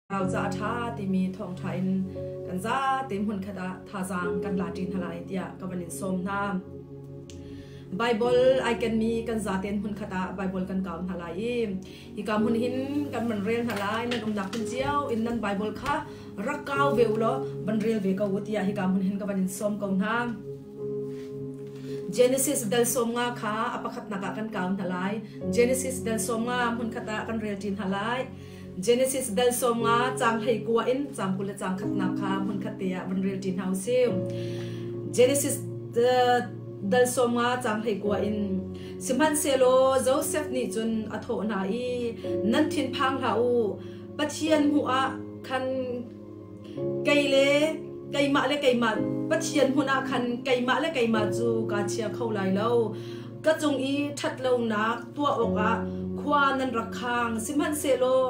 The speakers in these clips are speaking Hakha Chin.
Thlarau ca a ṭha timi thawngṭha in kan zate hmunkhat ah thazaang kan la ṭi hna lai tiah ka van in sawm hna. Baibal ai kenmi kan zaten hmunkhat ah Baibal kan kau hna lai i hika hmun hin kan van rel hna lai. Nan umnak hmun cio in nan Baibal kha rak kau ve u law van rel ve ko u tiah hika hmun hin ka van in sawm ko hna. Genesis dal 15 kha a pakhatnak ah kan kau hna lai. Genesis dal 15 hmunkhat ah kan rel ṭi hna lai. Genesis dal 15 caang 19 in caang 20 le caang khatnak kha hmunkhat te ah van rel ṭi hna u sih. Genesis dal 15 caang 19 in Sihmanhsehlaw Josef nih cun a thawh hna i nan thinphang hlah u Pathian hmuh ah khan kei le keimah le keimah Pathian hmun ah khan keimah le keimah cu kaa chia kho lai lo. Ka cung i ṭhatlonak tuah awkah khua nan rak khang, sihmanhsehlaw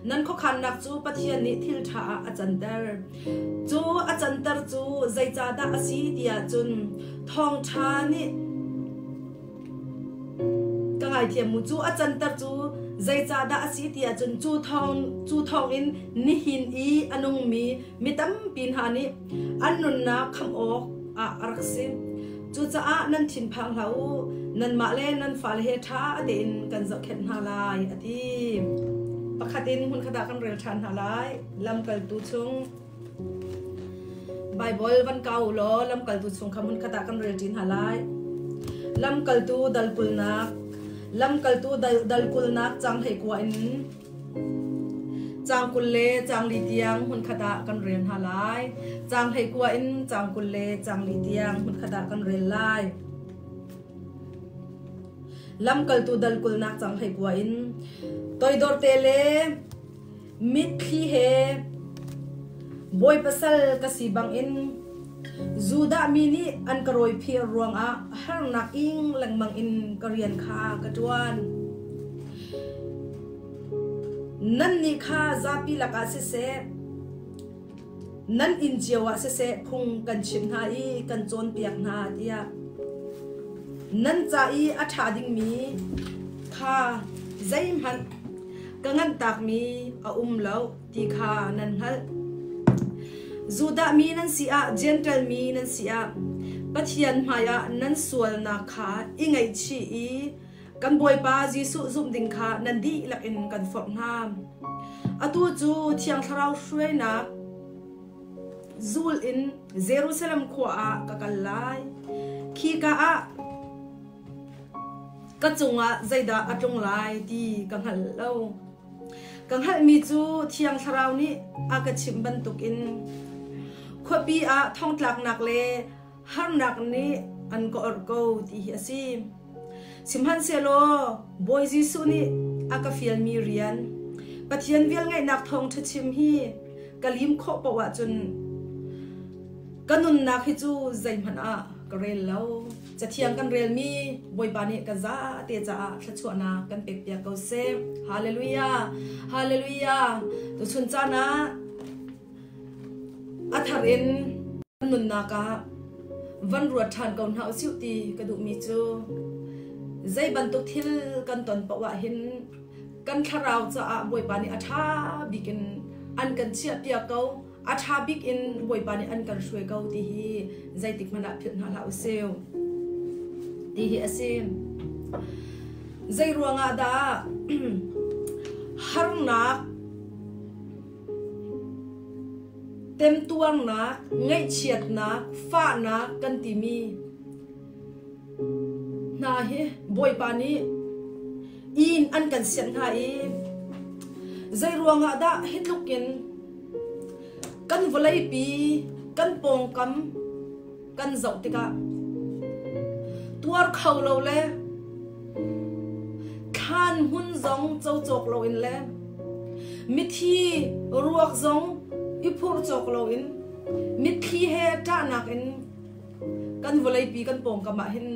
nan khuakhannak cu Pathian nih thil ṭha ah a canter. Cu a canter cu zeicahdah a si tiah cun thawngṭha nih Ka ngaithiam mu. Cu a canter cu zeicahdah a si ti ahcun cu thawngin nihin i a nungmi mi tampi hna nih an nunnak khamh awk ah a rak si. Cucaah nan thinphang hlah u, nanmah le nan fale he ṭha tein kan zohkhenh hna lai, a ti. Pakhat in hmunkhat ah kan rel ṭhan hna lai. Lamkaltu chung Baibal van kau u law lamkaltu chung kha hmunkhat ah kan relṭi hna lai. Lamkaltu dal kulnak Lamkaltu dal kulnak caang 19 in caang 20 le caang li tiang hmunkhat ah kan rel hna lai. Caang 19 in caang 20 le caang li tiang hmunkhat ah kan rel lai. Lamkaltu dal kulnak caang 19 in toidorte le Mitthli he bawi pasal ka si bangin Judah mi nih an ka rawiphir ruangah harnak ing lengmang in ka rian kha ka ṭuan. Nannih kha zapi lakah siseh, nan inn cio ah siseh phung kan chimh hna i kan cawnpiak hna tiah nan ca i a ṭha dingmi kha zeihmanh ka nganhtakmi a um lo ti kha nan hngalh. Judah mi nan si ah, Jentail mi nan si ah, Pathian hmaiah nan sualnak kha i ngaihchih i kan Bawipa Jesuh zumh ding kha nan dihlak in kan forh hna. Atu cu Thiang Thlarau hruainak zul in Jerusalem khua ah ka kal lai. Khika ah Ka cungah zeidah a tlung lai ti ka hngal lo. Ka hngalhmi cu Thiang Thlarau nih a ka chimh bantukin khuapi ah thongtlaknak le harnak nih an ka orh ko ti hi a si. Sihmanhsehlaw Bawi Jesuh nih a ka fialmi rian Pathian velngeihnak thawngṭha chim hi ka lim khawh paoh ahcun ka nunnak hi cu zeihmanh ah ka rel lo. Cathiang kan relmi Bawipa nih kan zate caah thluachuahnak kan pekpiak ko seh. Hallelujah! Hallelujah! Tuchun caan ah a thar in kan nunnak ah van ruat ṭhan ko hna usih ti ka duhmi cu zei bantuk thil kan ton paoh ah hin kan thlarau caah Bawipa nih a ṭha bik in an kan chiahpiak ko. A ṭha bik in Bawipa nih an kan hruai ko ti hi zeitik hmanh ah philh hna hlah usih ti hi a si. Zei ruangah dah harnak, temtuarnak, ngaihchiatnak, fahnak kan timi hna hi Bawipa nih inn an kan sianh hna i zei ruangah dah hi tluk in Kan vawleipi kan pawngkam kan zoh tikah tuar kho lo le thlan hmun zong co cawk loin le mithi ruak zong i phurh cawk loin mitthli he ṭahnak in kan vawleipi kan pawngkam ah hin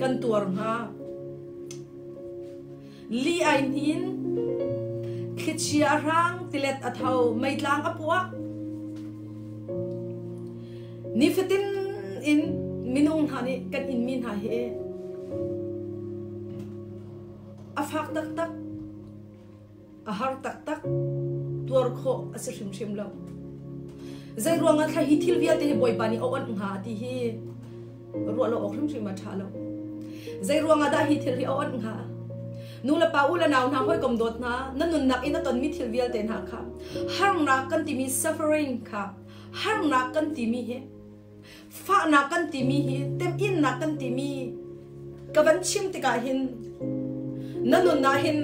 kan tuar hnga. Li ai hnin, thlichia a hrang, tilet a tho, meitlang a puak. Nifatin in minung hna nih kan inmi hna hi a fak taktak, a har taktak, tuar. tuar khawh a si hrimhrim lo. Zei ruangah thla hi thil vialte hi Bawipa nih a onh hnga ti hi ruah lo awk hrimhrim a ṭha lo. Zei ruangah dah hi thil hi a onh hnga? Nu le pa u le nau hna hawikom dawt hna na nunnak in a tonmi thil vialte hna kha harnak kan timi suffering kha harnak kan timi hi Fahnak kan timi hi temhinnak kan timi ka van chim tikah hin na nun ah hin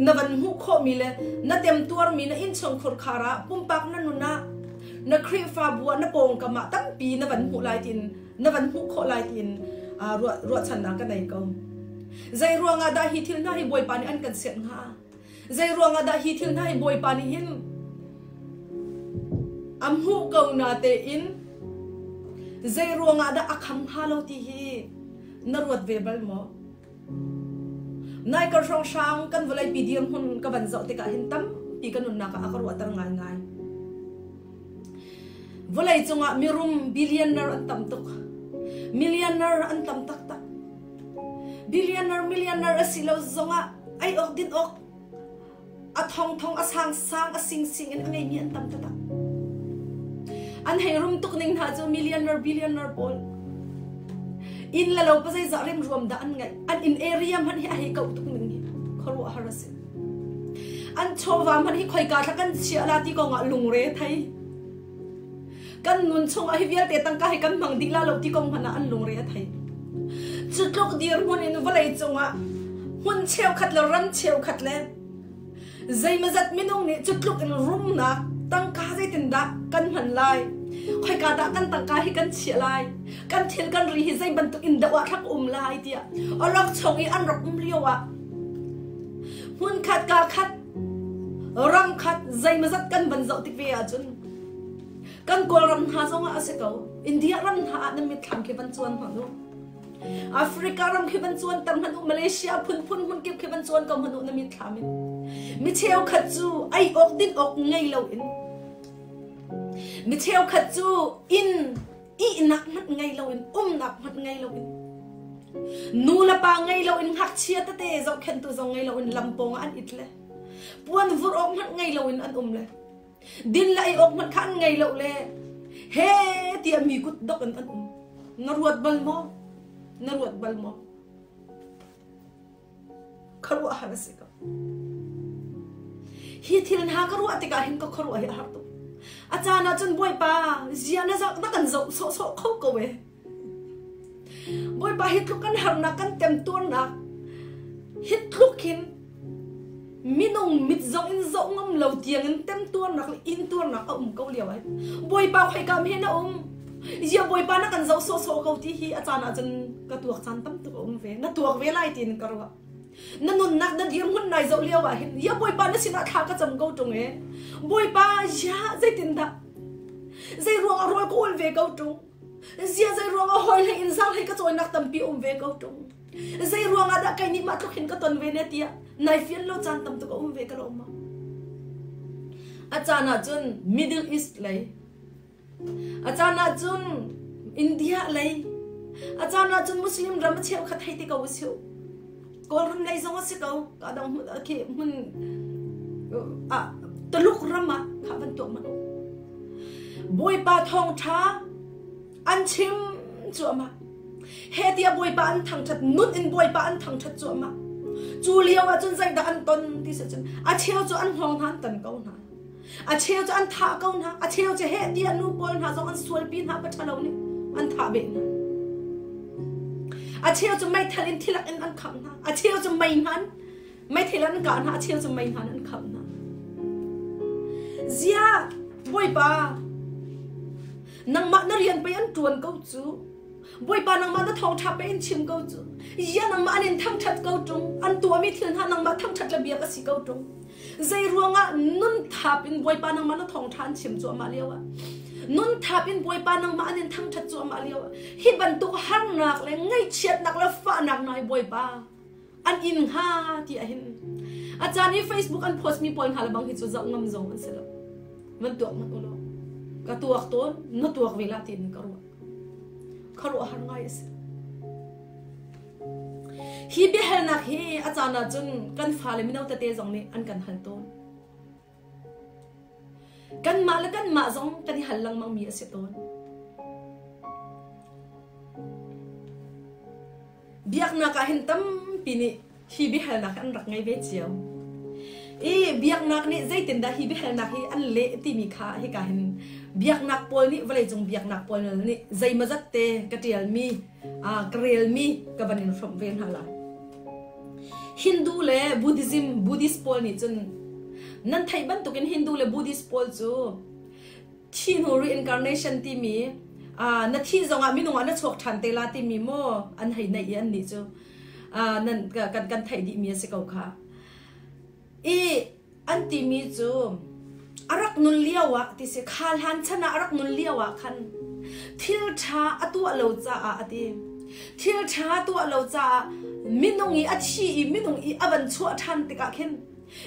na van hmuh khawhmi le na temtuarmi na innchungkhur khar ah pumpak na nun ah na Khrihfabu ah na pawngkam ah tampi na van hmuh lai tiin na van hmuh khawh lai tiin ruahchannak ka nei ko. Zei ruangah dah hi thil hna hi Bawipa nih an kan sianh hnga? Zei ruangah dah hi thil hna hi Bawipa nih hin a hmuh ko na tein zei ruangah dah a kham hnga lo ti hi na ruat ve bal maw? Nai kar hrawnghrang kan vawleipi dirhmun ka van zoh tikah hin tampi ka nunnak ah a ka ruahter ngaingai. Vawlei cungah mirum billionaire an tam tuk. Millionaire an tam taktak. Billionaire millionaire a si lo zongah ei awk din awk a thongthong a sangsang a singsing in a ngeimi an tam taktak. An hei rum tuk ning hna cu millionaire billionaire pawl. Inn le lo pa zeizah remruam dah an ngeih. An inn area hmanh hi a hei kauh tuk ning hi khuaruahhar a si. An chawva hmanh hi khoika thla kan chiah la ti kong ah lungre thei. Kan nun chungah hi vialte tangka hi kan hmang dih la lo ti kong hmanh ah an lungre a thei. Cu tluk dirhmun in vawlei cungah hmun cheukhat le ram cheukhat le zeimazat minung nih cu tluk in rumnak tangka zeitindah kan hman lai khoika dah kan tangka hi kan chiah lai kan thil kan ri hi zei bantuk in dah ah thak um lai tiah awlokchong i an rak um lio ah hmunkhat ka khat ram khat zeimazat kan van zoh tik ve ahcun kan Kawlram hna zongah a si ko India ram hna ah nan mitthlam khi van cuan hmanh u Africa ram khi van cuan ter hmanh u Malaysia phunphun hmun kip khi van cuan ko hmanh u na mitthlam in mi cheukhat cu ei awk din awk ngei lo in mi cheukhat cu inn ihnak hmanh ngei lo in umnak hmanh ngei lo in nu le pa ngei lo in ngakchia tete zohkhenhtu zong ngei lo in lam pawng ah an it le puan vur awk hmanh ngei lo in an um le din le ei awk hmanh kha an ngei lo le he tiah mi kut dok in an um na ruat bal maw na ruat bal maw khuaruahhar a si ko. Hi thil hna ka ruah tikah hin ka khuaruah hi a har tuk. A caan ah cun Bawipa zia na zoh na kan zoh sawhsawh kho ko e. Bawipa hi tluk kan harnak kan temtuarnak hi tluk hin minung mit zong in zoh ngam lo tiang in temtuarnak le intuarnak a um ko lio ai. Bawipa khoika men a um. Zia Bawipa na kan zoh sawhsawh ko ti hi a caan ah cun ka tuak caan tam tuk a um ve. Na tuak ve lai tiin ka ruah. Na nunnak na dirhmun nai zoh lio ah hin ya Bawipa na sinah thla ka cam ko ṭung e. Bawipa ya zeitindah zei ruang ah rawl ka ul ve ko ṭung. Zia zei ruang ah hawi hlei in zang hlei ka cawinak tampi um ve ko ṭung. Zei ruang ah dah kei nih mah tluk hin ka ton ve ne tiah nai fian lo caan tam tuk a um ve ka lo ma. A caan ah cun Middle East lei A caan ahcun India lei, a caan ahcun Muslim ram a cheukhat hei ti ko u sih. Kawlram lei zong a si ko. Ka dang hmun khi hmun ah Tuluk ram ah kha bantuk man. Bawipa thawngṭha an chim cuahmah. He tiah Bawipa an thangṭhat nun in Bawipa an thangṭhat cuahmah. Cu lio ahcun zeidah an ton ti si cun a cheu cu an hngawng hna an tan ko hna. A cheu cu an thah ko hna. A cheu cu heh tiah nu pawl hna zong an sualpi hna pa ṭhalo nih an thah beh hna. A cheu cu meithal in thilak in an khangh hna. A cheu cu mei hna meithal an kah hna. A cheu cu mei hna an khangh hna. Ziah Bawipa nangmah na rian pei an ṭuan ko cu. Bawipa nangmah na thawngṭha pei in chim ko cu. Ziah nangmah an in thangṭhat ko ṭung. An tuahmi thil hna nangmah thangṭhat le biak a si ko ṭung. Zei ruangah nun thap in Bawipa nangmah na thawngṭha an chim cuahmah lio ah nun thap in Bawipa nangmah an in thangṭhat cuahmah lio ah hi bantuk harnak le ngaihchiatnak le fahnak hna hi Bawipa an in hnga ti ah hin a caan i Facebook an post mi pawl hna le bang hi cu zoh ngam zong an si lo van tuak hmanh u law ka tuak tawn na tuak ve la tiin ka ruah khuaruahhar ngai a si Hi biahalnak hi a caan ahcun kan fale mino tete zong nih an kan hal tawn. Kanmah le kanmah zong kan i hal lengmang mi a si tawn. Biaknak ah hin tampi nih hi biahalnak hi an rak ngei ve cio. I biaknak nih zeitindah hi biahalnak hi an leh timi kha hika hin biaknak pawl nih vawleicung biaknak pawl nih zeimawzat te ka ṭialmi, ka relmi ka van in hrawmh ve hna lai. Hindu le Buddhism, Buddhist pawl nih cun nan theih bantukin Hindu le Buddhist pawl cu thi hnu reincarnation timi na thih zongah minung ah na chuak ṭhan te la timi maw an hei neih i annih cu nan kan kan theih dihmi a si ko kha. I an timi cu a rak nun lio ah ti si kha hlan chan ah a rak nun lio ah khan thil ṭha a tuah lo caah a ti. Thil ṭha tuah lo caah minung i a thi i minung i a van chuah ṭhan tikah khin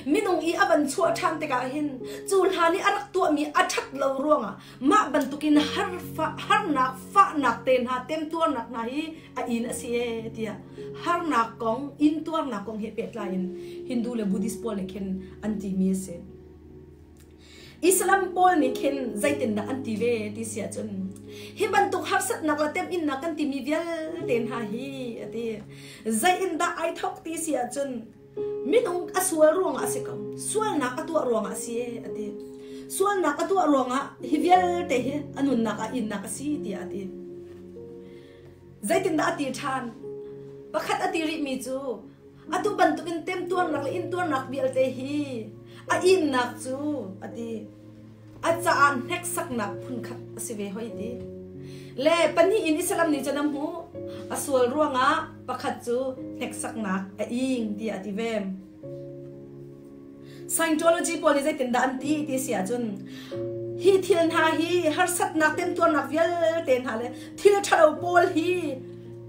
Minung i a van chuah ṭhan tikah hin cu hlan i a rak tuahmi a ṭhat lo ruangah mah bantukin harnak fahnak te hna temtuarnak hna hi a in a si ee tiah harnak kong intuarnak kong he pehtlai in Hindu le Buddhist pawl nih khin an timi a si. Islam pawl nih khin zeitindah an ti ve ti si ahcun hi bantuk harsatnak le temhinnak kan timi vialte hna hi a ti. Zei in dah ai thawk ti si ahcun Minung a sual ruangah a si ko. Sualnak a tuah ruangah a si ee, a ti. Sualnak a tuah ruangah hi vialte hi a nunnak ah innak a si tiah a ti. Zeitindah a ti ṭhan? Pakhat a ti rihmi cu atu bantukin temtuarnak le intuarnak vialte hi a innak cu a ti. A caah hneksaknak phunkhat a si ve hoi ti. Le pahnih in Islam nih cun a hmuh. A sual ruangah pakhat cu hneksaknak a ing tiah a ti ve. Scientology pawl nih zeitindah an ti ti si ahcun hi thil hna hi harsatnak temtuarnak vialte hna le thil ṭhalo pawl hi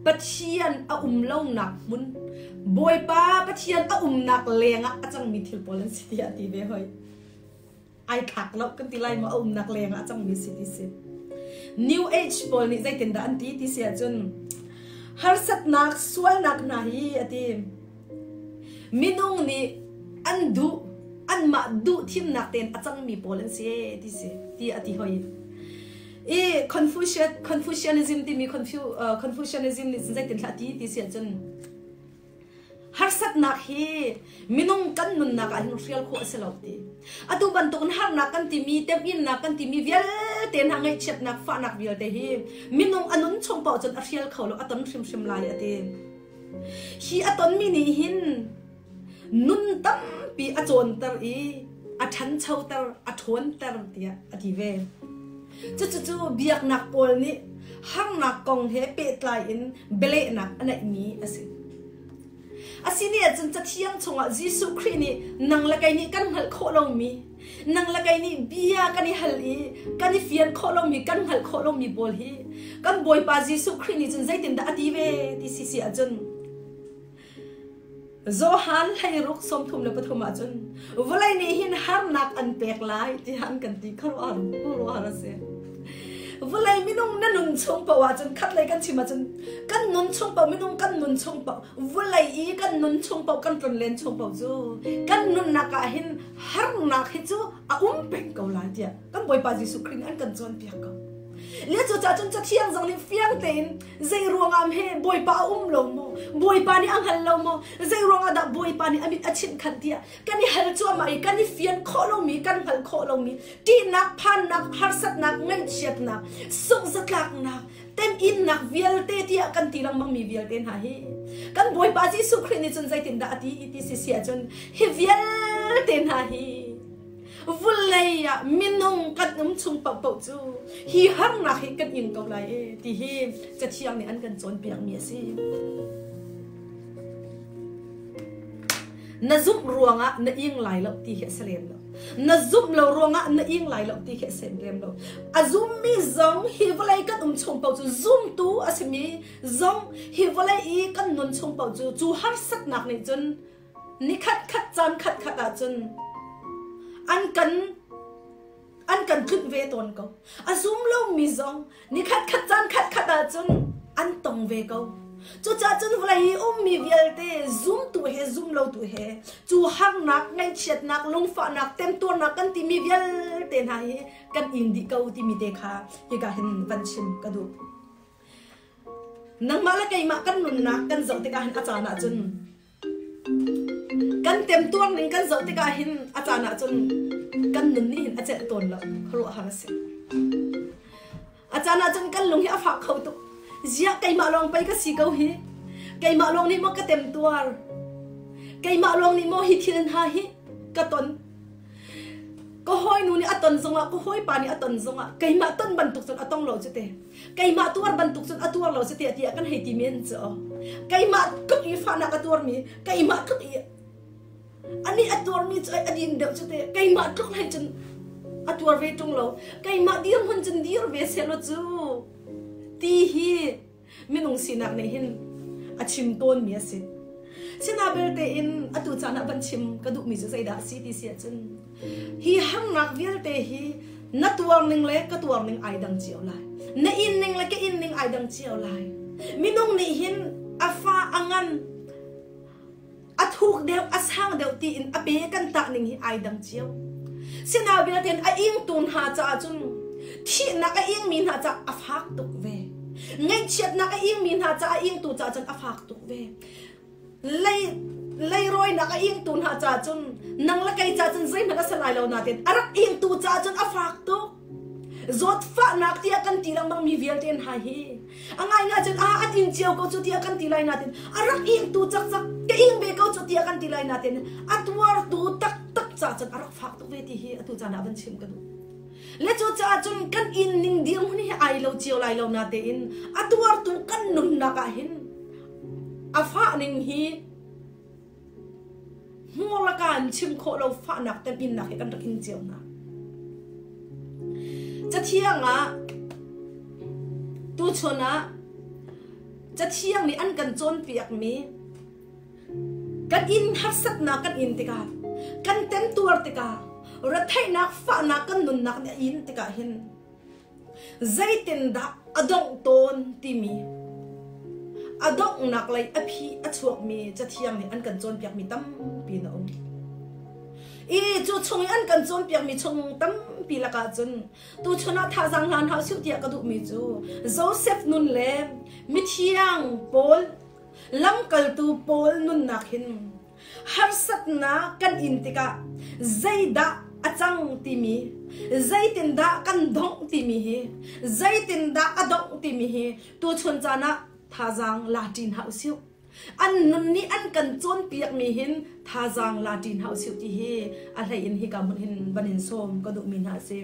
Pathian a um lonak hmun Bawipa Pathian a umnak lengah a cangmi thil pawl an si tiah a ti ve hoi. Ai thlak lo kan ti lai maw a umnak leng ah a cangmi si ti si. New Age pawl nih zeitindah an ti ti si ahcun harsatnak sualnak hna hi a ti minung nih an duh anmah duh thimnak tein a cangmi pawl an si ti si ti a ti hoi. I Confucian Confucianism timi Confucianism nih zeitin thlah ti ti si ahcun Harsatnak hi minung kan nunnak ah hin hrial khawh a si lo ti. Atu bantuk in harnak kan timi, temhinnak kan timi vialte hna ngaihchiatnak, fahnak vialte hi minung a nun chung paoh cun a hrial kho lo, a ton hrimhrim lai a ti. Hi a tonmi nih hin nun tampi a cawnter i a ṭhanchoter, a ṭhawnter tiah a ti ve. Cucucu biaknak pawl nih harnak kong he pehtlai in bialehnak a neihmi a si. Asini ahcun Cathiang chungah Jesuh Khrih nih nang le kei nih kan hngalh khawh lomi, nang le kei nih bia kan i hal i kan i fian khawh lomi, kan hngalh khawh lomi pawl hi kan Bawipa Jesuh Khrih nih cun zeitindah a ti ve ti si si ahcun Johan hleiruk 33 ahcun vawlei nih hin harnak an pek lai tiah an kan ti khuaruahhar khuaruahhar a si. Vawlei minung na nun chung paoh ahcun khatlei kan chim ahcun kan nun chung paoh minung kan nun chung paoh vawlei i kan nun chung paoh kan tlonlen chung paoh cu kan nunnak ah hin harnak hi cu a um peng ko lai tiah kan Bawipa Jesuh Khrih nih an kan cawnpiak ko. Le cucaah cun Cathiang zong nih fiang tein zei ruangah he Bawipa a um lo maw? Bawipa nih a hngal lo maw? Zei ruangah dah Bawipa nih a mit a chinh khan tiah kan i hal cuahmah i kan i fian khawh lomi, kan hngalh khawh lomi ṭihnak, phannak, harsatnak, ngaihchiatnak, sunghzatlaknak, temhinnak vialte tiah kan ti lengmangmi vialte hna hi kan Bawipa Jesuh Khrih nih cun zeitindah a ti ti si si ahcun hi vialte hna hi Vulei ah minung kan um chung paohpaoh cu hi harnak hi kan ing ko lai e ti hi Cathiang nih an kan cawnpiakmi a si. Na zumh ruangah na ing lai lo ti hi a si lem lo. Na zumh lo ruangah na ing lai lo ti hi a si lem lo. A zummi zong hi vawlei kan um chung paoh cu zumtu a simi zong hi vawlei i kan nun chung paoh cu cu harsatnak nih cun Nikhat khat caan khat khat ahcun an kan an kan tlunh ve tawn ko. A zum lomi zong nikhat khat caan khat khat ahcun an tong ve ko. Cucaah cun vawlei i ummi vialte zumtu he zumlotu he cu harnak, ngaihchiatnak, lungfahnak, temtuarnak kan timi vialte vialte hna hi kan in dih ko timi te kha hika hin van chim ka duh. Nangmah le keimah kan nunnak kan zoh tikah hin a caan ahcun kan temtuar ning kan zoh tikah hin a caan ahcun kan nun nih hin a celh tawn lo khuaruahhar a si. A caan ahcun kan lung hi a fak kho tuk. Ziah keimah lawng pei ka si ko hi. Keimah lawng nih maw ka temtuar. Keimah lawng nih maw hi thil hna hi ka ton. Ka hawinu nih a ton zongah, ka hawipa nih a ton zongah keimah ton bantuk cun a tong lo cu te. Keimah tuar bantuk cun a tuar lo cu te tiah kan hei ti men cu. Keimah tluk i fahnak a tuarmi, keimah tluk i anih a tuarmi cu a din deuh cu te. Keimah tluk hlei cun a tuar ve ṭung lo. Keimah dirhmun cun dir ve sehlaw cu ti hi minung sinak nih hin a chim tawnmi a si. Sina belte in atu caan ah van chim ka duhmi cu zeidah a si ti si ahcun hi harnak vialte hi na tuar ning le ka tuar ning ai dang cio lai. Na in ning le ka in ning ai dang cio lai. Minung nih hin a fa a ngan a thuk deuh a sang deuh tiin a pe kan tah ning hi ai dang cio. Sina vialte in a ingtu hna caah cun thihnak a ingmi hna caah a fak tuk ve. Ngaihchiatnak a ingmi hna caah a ingtu caah cun a fak tuk ve. Lei leirawinak a ingtu hna caah cun nang le kei caah cun zeihmanh a si lai lo nain a rak ingtu caah cun a fak tuk. Zawtfahnak tiah kan ti lengmang mi vialte hna hi a ngaingai cun a an ing cio ko cu tiah kan ti lai nain a rak ingtu cakcak ka ing ve ko cu tiah kan ti lai nain a tuartu taktak caah cun a rak fak tuk ve ti hi atu caan ah van chim ka duh. Le cucaah cun kan inn ning dirhmun hi ai lo cio lai lo natein a tuartu kan nunnak ah hin a fah ning hi hmur le kaa in chim khawh lo fahnak temhinnak hi kan rak in cio hna. Cathiang ah tuchun ah Cathiang nih an kan cawnpiakmi kan inn harsatnak kan in tikah kan temtuar tikah retheihnak fahnak kan nunnak nih a in tikah hin Zeitindah a dongh tawn timi a donghnak lei a phi a chuakmi Cathiang nih an kan cawnpiakmi tampi na um. I cu chung i an kan cawnpiakmi chung tampi lakah cun tuchun ah thazaang hlan hau siu tiah ka duhmi cu Joseph nun le mithiang Paul lamkaltu Paul nunnak hin Harsatnak kan in tikah zeidah a cang timi, zeitindah kan dongh timi hi, zeitindah a dongh timi hi tuchun caan ah thazaang la ṭi hna usih. An nun nih an kan cawnpiakmi hin thazaang la ṭi hna usih ti hi a hlei in hika hmun hin van in sawm ka duhmi hna a si.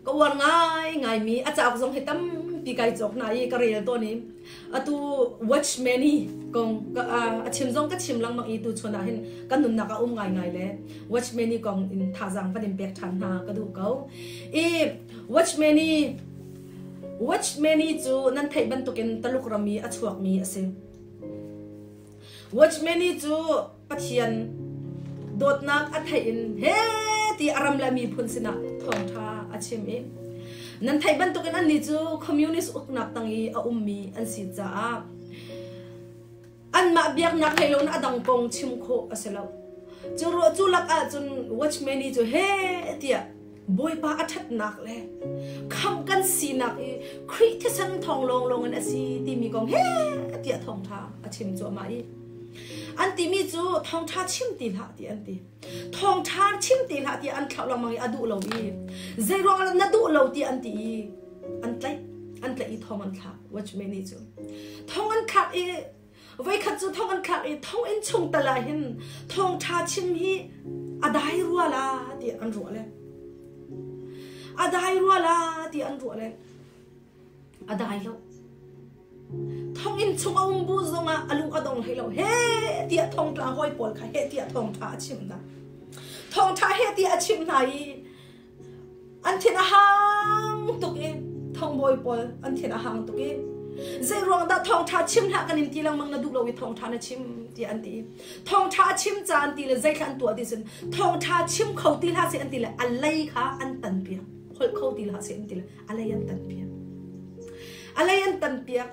Ka uar ngaingaimi a cauk zong hi tampi kai cawk hna i ka rel tawn i atu Watchman i kong a chim zong ka chim lengmang i tuchun ah hin kan nunnak a um ngaingai le Watchman i kong in thazaang van in pek ṭhan hna ka duh ko. I Watchman i Watchman i cu nan theih bantukin Taluk ram i a chuakmi a si. Watchman i cu Pathian dawtnak a theih in he ti a ram le miphun sinah thawngṭha a chim i nan theih bantukin annih cu communist uknak tang i a ummi an si caah anmah biaknak hlei loin a dang kong chim khawh a si lo. Cu ruah cu lak ahcun watchman cu he tiah Bawipa a ṭhatnak le khamh kan sinak i Khrih thisen thawng lawnglawng in a si timi kong he tiah thawngṭha a chim cuahmah i an timi cu thawngṭha chim ti hlah ti an ti. Thawngṭha chim ti hlah tiah an thlauh lengmang i a duh lo i zeiruang na duh lo ti an ti i an tlaih an tlaih i thong an thlak watchman nih cu thong an thlak i Voikhat cu thong an thlak i thonginn chung tal ah hin thawngṭha chim hi a dai rua la ti an ruah le a dai rua la ti an ruah le a dai lo thonginn chung a um bu zongah a lung a dong hlei lo he tiah thongtla hawi pawl kha he tiah thawngṭha a chim hna thawngṭha he tiah a chim hna i An thin a hang tuk i thongbawi pawl an thin a hang tuk i zei ruang dah thawngṭha chim hlah kan in ti lengmang na duh lo i thawngṭha na chim tiah an ti. Thawngṭha a chim ca an ti le zeithla an tuah ti cun thawngṭha chim kho ti hlah seh an ti le a lei kha an tan piak. Holh kho ti hlah seh an ti le a lei an tan piak. A lei an tan piak.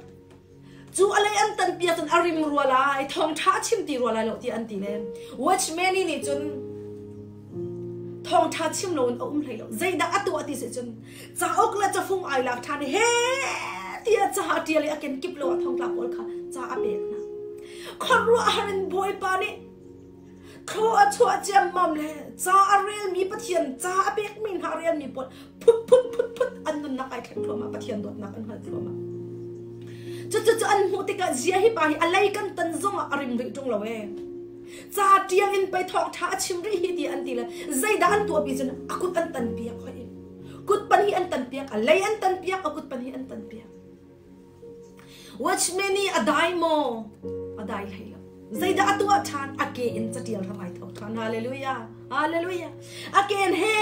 Cu a lei an tan piak cun a rim rua lai, thawngṭha a chim ti rua lai lo tiah an ti le watchman nih cun Thawngṭha chim loin a um hlei lo. Zeidah a tuah ti si cun cauk le cafung ai lak ṭhan i he tiah ca a ṭial i a kenkip lo ah thongtla pawl kha ca a pek hna. Khuaruahhar in Bawipa nih thlaw a chuah ciammam le ca a relmi Pathian ca a pekmi hna a relmi pawl phut phut phut phut an nunnak ai thleng thluahmah Pathian dawtnak an hngalh thluahmah. Cucu an hmuh tikah zia hi pa hi a lei kan tan zongah a rim rih ṭung lo ee. Ca ṭial in pei thawngṭha a chim rih hi ti an ti le zeidah an tuahpi cun a kut an tan piak hoi. Kut pan hi an tan piak, a lei an tan piak, a kut pan hi an tan piak. Watchman nih a dai maw? A dai hlei lo. Zeidah a tuah ṭhan? A ke in catial hram ai thawk ṭhan. Hallelujah. Hallelujah. A ke in he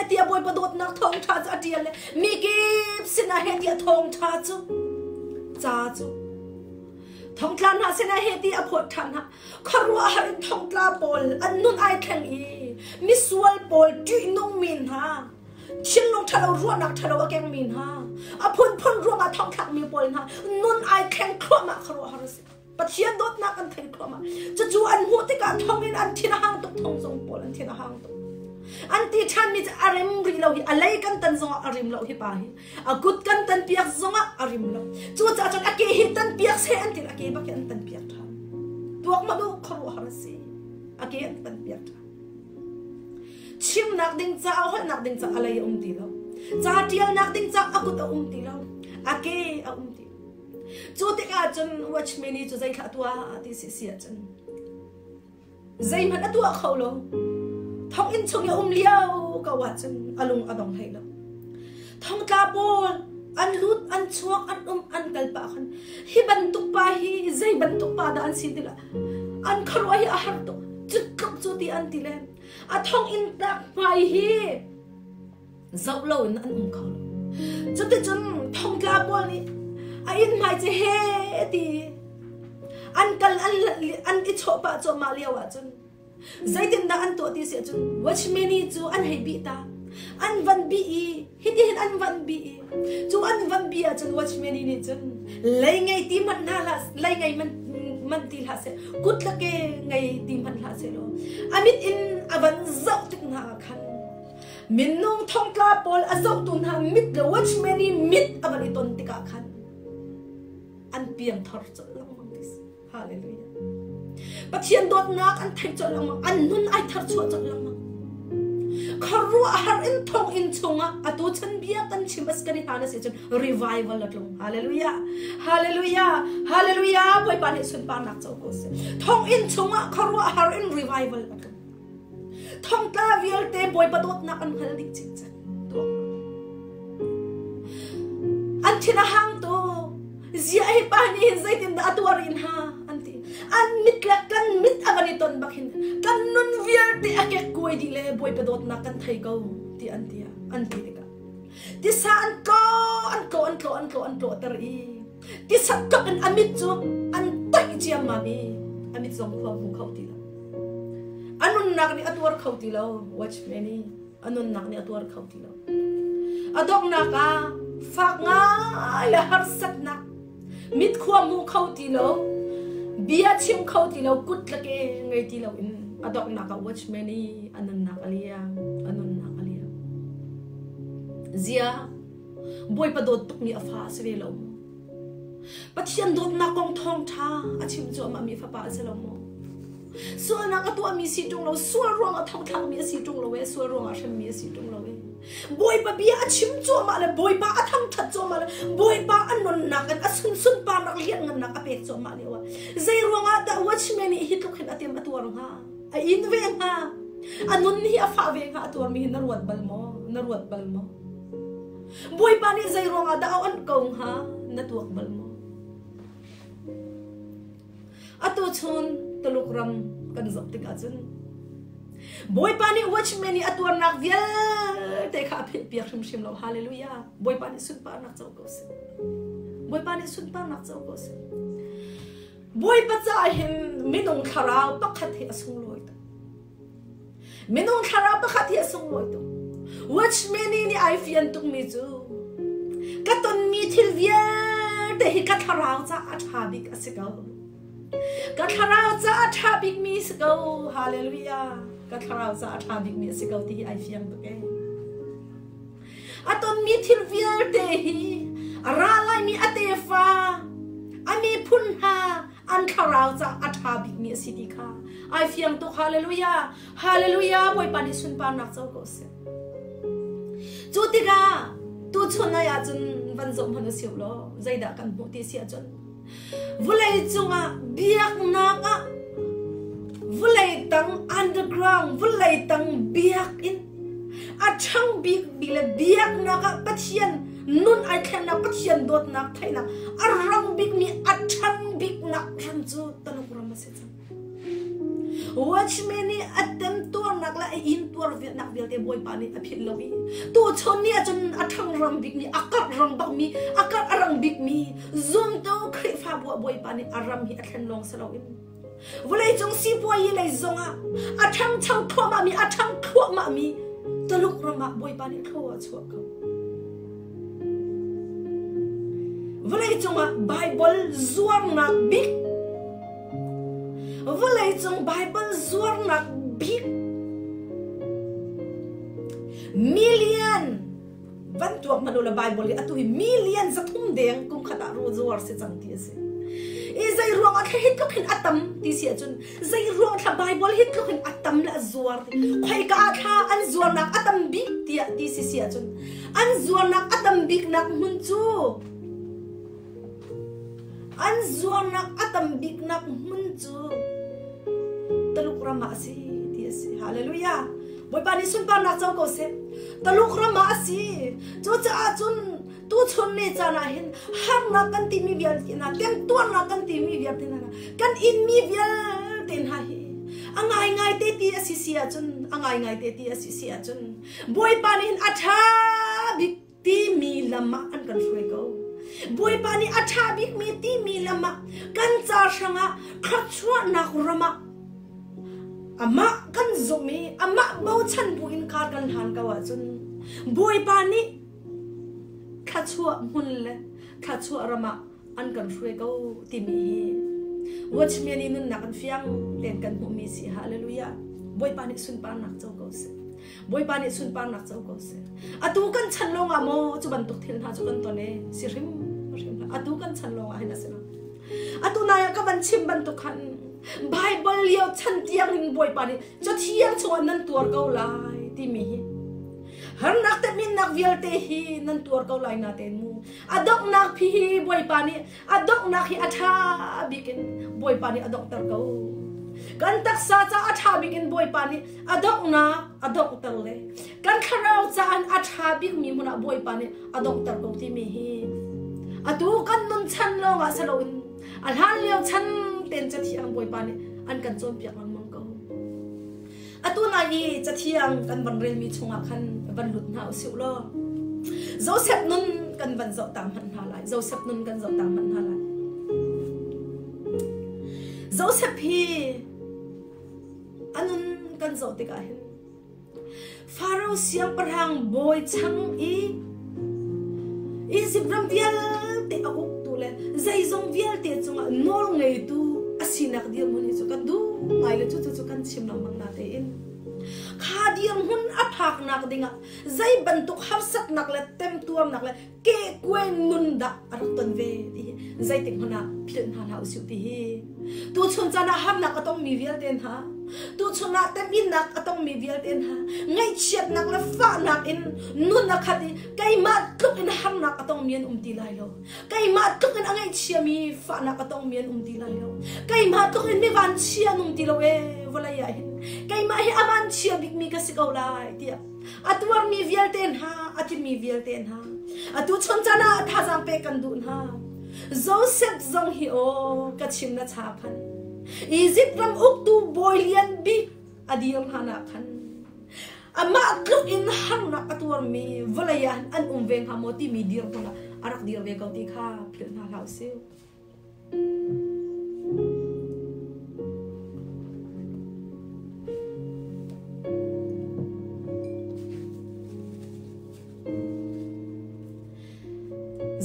tiah Bawipa dawtnak thawngṭha cu a ṭial le mi kip sinah he tiah thawngṭha cu ca cu thongtla hna sinah he ti a phawt ṭhan hna. Khuaruahhar in thongtla pawl an nun ai thleng i misual pawl ṭihnungmi hna thinlung ṭhalo ruahnak ṭhalo a kengmi hna a phunphun ruangah thongthlakmi pawl hna nun ai thleng thluahmah khuaruahhar a si. Pathian dawtnak an thei thluahmah. Cucu an hmuh tikah thong in an thin a hang tuk thong zong pawl an thin a hang tuk. An ti ṭhanmi cu a rem rih lo hi a lei kan tan zongah a rim lo hi pa hi a kut kan tan piak zongah a rim lo. Cucaah cun a ke hi tan piak seh an ti a ke bak hi an tan piak ṭhan. Tuak ma duh khuaruahhar a si. A ke an tan piak ṭhan. Chimnak ding caah holhnak ding caah a lei a um ti lo. Ca ṭialnak ding caah a kut a um ti lo. A ke a um ti lo. Cu tikah cun watchman cu zeithlah tuah ti si si ahcun zeihmanh a tuah kho lo. Thonginn chung i a um lio ko ahcun a lung a dong hlei lo. Thongtla pawl an lut an chuak an um an kal pah khan hi bantuk pa hi zei bantuk pa dah an si ti lah an khuaruah hi a har tuk cu tluk cu ti an ti le a thonginn tlak hmai hi zoh loin an um kho lo. Cuticun thongtla pawl nih a inn hmai cu he ti an kal an an i chawh pah cuahmah lio ahcun zeitindah an tuah ti si ahcun watchman cu an hei bih ta an van bih i hitihin an van bih i cu an van bih ahcun watchman nih cun lei ngei ti hmanh hna hlah lei ngei man man ti hlah seh kut le ke ngei ti hmanh hlah seh law a mit in a van zoh tik hna ah khan Minung thongtla pawl a zohtu hna mit le watchman i mit a van i ton tikah khan an piangthar colh lengmang ti si. Hallelujah. Pathian dawtnak an theih colh lengmang, an nun ai thar chuah colh lengmang. Khuaruahhar in thonginn chungah atu chan bia kan chim as kan i hlan a si cun revival a tlung. Hallelujah. Hallelujah. Hallelujah. Bawipa nih sunparnak co ko seh. Thonginn chungah khuaruahhar in revival a tlung. Thongtla vialte Bawipa dawtnak an hngal dih cikcek. Tuak. An thin a hang tu. Zia hi pa nih hin zeitindah a tuar in ha an ti. An mit le kan mit a van i ton bak hin kan nun vialte a kek kuai dih le Bawipa dawtnak kan thei ko ti an ti an ti tikah tisa an tlo an tlo an tlo an tlo an tlo ter i tisa tlok in a mit cu an toih ciammam i a mit zong khua hmu kho ti lo a nunnak nih a tuar kho ti lo watchman i a nunnak nih a tuar kho ti lo a donghnak ah fak ngai le harsatnak mit khua hmu kho ti lo bia chim kho ti lo kut le ke ngei ti lo in a donghnak ah watchman i a nunnak a liam a nunnak a liam zia Bawipa dawt tukmi a fa a si ve lo maw? Pathian dawtnak kong thawngṭha a chim cuahmah mi fapa a si lo maw? Sualnak a tuahmi si ṭung lo, sual ruangah thongthlakmi a si ṭung lo e, sual ruangah hremmi a si ṭung lo e. Bawipa bia a chim cuahmah le Bawipa a thangṭhat cuahmah le Bawipa a nunnak in a sunsunparnak lianngannak a pek cuahmah lio ah zei ruangah dah watchman nih hi tluk hin a tem a tuar hnga? A in ve hnga? A nun hi a fah ve hnga a tuarmi hi na ruat bal maw? Na ruat bal maw? Bawipa nih zei ruangah dah a onh ko hnga na tuak bal maw? Atu chun Tuluk ram kan zoh tikah cun Bawipa nih watchman nih a tuarnak vialte kha a philhpiak hrimhrim lo. Hallelujah. Bawipa nih sunparnak co ko seh. Bawipa nih sunparnak co ko seh. Bawipa caah hin minung thlarau pakhat hi a sunglawi tuk. Minung thlarau pakhat hi a sunglawi tuk. Watchman nih ai fian tukmi cu ka tonmi thil vialte hi ka thlarau caah a ṭha bik a si ko. Ka thlarau caah a ṭha bikmi si ko. Hallelujah. Ka thlarau ca a ṭha bikmi a si ko ti hi ai fiang tuk ee. A tonmi thil vialte hi a ra laimi a tefa, a miphun hna an thlarau ca a ṭha bikmi a si ti kha ai fiang tuk. Hallelujah! Hallelujah! Bawipa nih sunparnak co ko seh. Cu tikah tuchun ai ahcun van zoh hmanh usih law zeidah kan hmuh ti si ahcun Vulei cungah biaknak ah vulei tang underground vulei tang biakinn a ṭhang bikmi le biaknak ah Pathian nun ai thlennak Pathian dawtnak theihnak a rang bikmi a ṭhan biknak ram cu Taluk ram a si cang. Watchman nih a temtuarnak le a intuar nak vialte Bawipa nih a philh lo i tuchun ni ahcun a ṭhang rang bikmi a karh rang bakmi a karh a rang bikmi zumtu Khrihfabu ah Bawipa nih a ram hi a thlen lawng si loin vawleicung sipuayi lei zongah a ṭhangcho thluahmahmi a ṭhang thluahmahmi Tuluk ram ah Bawipa nih thlua a chuah ko. Vawleicung ah Baibal zuarnak bik Vawleicung Baibal zuarnak bik million van tuak hmanh ula Bible hi atu hi million 300 deng kum khat ah ru zuar si cang ti a si. I zei ruang ah thla hi tluk hin a tam ti si ahcun zei ruang thla Bible hi tluk hin a tam le a zuar khoika ah thla an zuarnak a tam bik tiah ti si si ahcun an zuarnak a tam biknak hmun cu An zuarnak a tam biknak hmun cu Taluk ram ah a si ti a si. Hallelujah. Bawipa nih sunparnak co ko seh. Taluk ram ah a si. Cucaah cun tuchun ni caan ah hin harnak kan timi vialte hna, temtuarnak kan timi vialte hna, kan inmi vialte hna hi a ngaingai te ti a si si ahcun a ngaingai te ti a si si ahcun Bawipa nih hin a ṭha bik timi lam ah an kan hruai ko. Bawipa nih a ṭha bikmi timi lam ah kan ca hrangah thluachuahnak ram ah amah kan zumh i amah bochan bu in kar kan hlan ko ahcun Bawipa nih thluachuah hmun le thluachuah ram ah an kan hruai ko timi hi Watchman i nunnak an fiang tein kan hmuhmi si. Hallelujah. Bawipa nih sunparnak co ko seh. Bawipa nih sunparnak co ko seh. Atu kan chan lawng ah maw cu bantuk thil hna cu kan ton e si hrim hrim atu kan chan lawng ah hin a si lo. Atu nai ah ka van chim bantuk khan Bible lio chan tiang in Bawipa nih cathiang chungah nan tuar ko lai timi hi harnak teminnak vialte hi nan tuar ko lai na ten mu a donghnak phi hi Bawipa nih a donghnak hi a ṭha bik in Bawipa nih a donghter ko. Kan taksa ca a ṭha bik in Bawipa nih a donghnak a donghter le kan thlarau caan a ṭha bikmi hmun ah Bawipa nih a donghter ko timi hi atu kan nun chan lawngah si loin a hlan lio chan ten cathiang Bawipa nih an kan cawnpiak lengmang ko. Atu nai i cathiang kan van relmi chungah khan van lut hna usih law Joseph nun kan van zoh ta hmanh hna lai. Joseph nun kan zoh ta hmanh hna lai. Joseph hi a nun kan zoh tikah hin Faro siangpahrang bawi chang i Izipt ram vialte a uktu le zeizong vialte cungah nawl ngeitu a sinak dirhmun hi cu kan duh ngai le cucu cu kan chim lengmang na tein kha dirhmun a phaknak dingah zei bantuk harsatnak le temtuarnak le kehkuai nun dah a rak ton ve ti hi zeitik hmanh ah philh hna hlah usih ti hi tuchun caan ah harnak a tongmi vialte hna tuchun ah teminnak a tongmi vialte hna ngaihchiatnak le fahnak in nun a khat i keimah tluk in harnak a tongmi an um ti lai lo keimah tluk in a ngaihchiami fahnak a tongmi an um ti lai lo keimah tluk in mi vanchia an um ti lo ee vawlei ah hin keimah hi a vanchia bikmi ka si ko lai tiah a tuarmi vialte hna a timi vialte hna atu chun caan ah thazaang pek kan duh hna Joseph zong hi aw ka chim na cha khan Egypt ram uktu bawi lian bik a dir hlan ah khan amah tluk in harnak a tuarmi vawlei ah an um ve hnga maw timi dirhmun ah a rak dir ve ko ti kha philh hna hlah usih.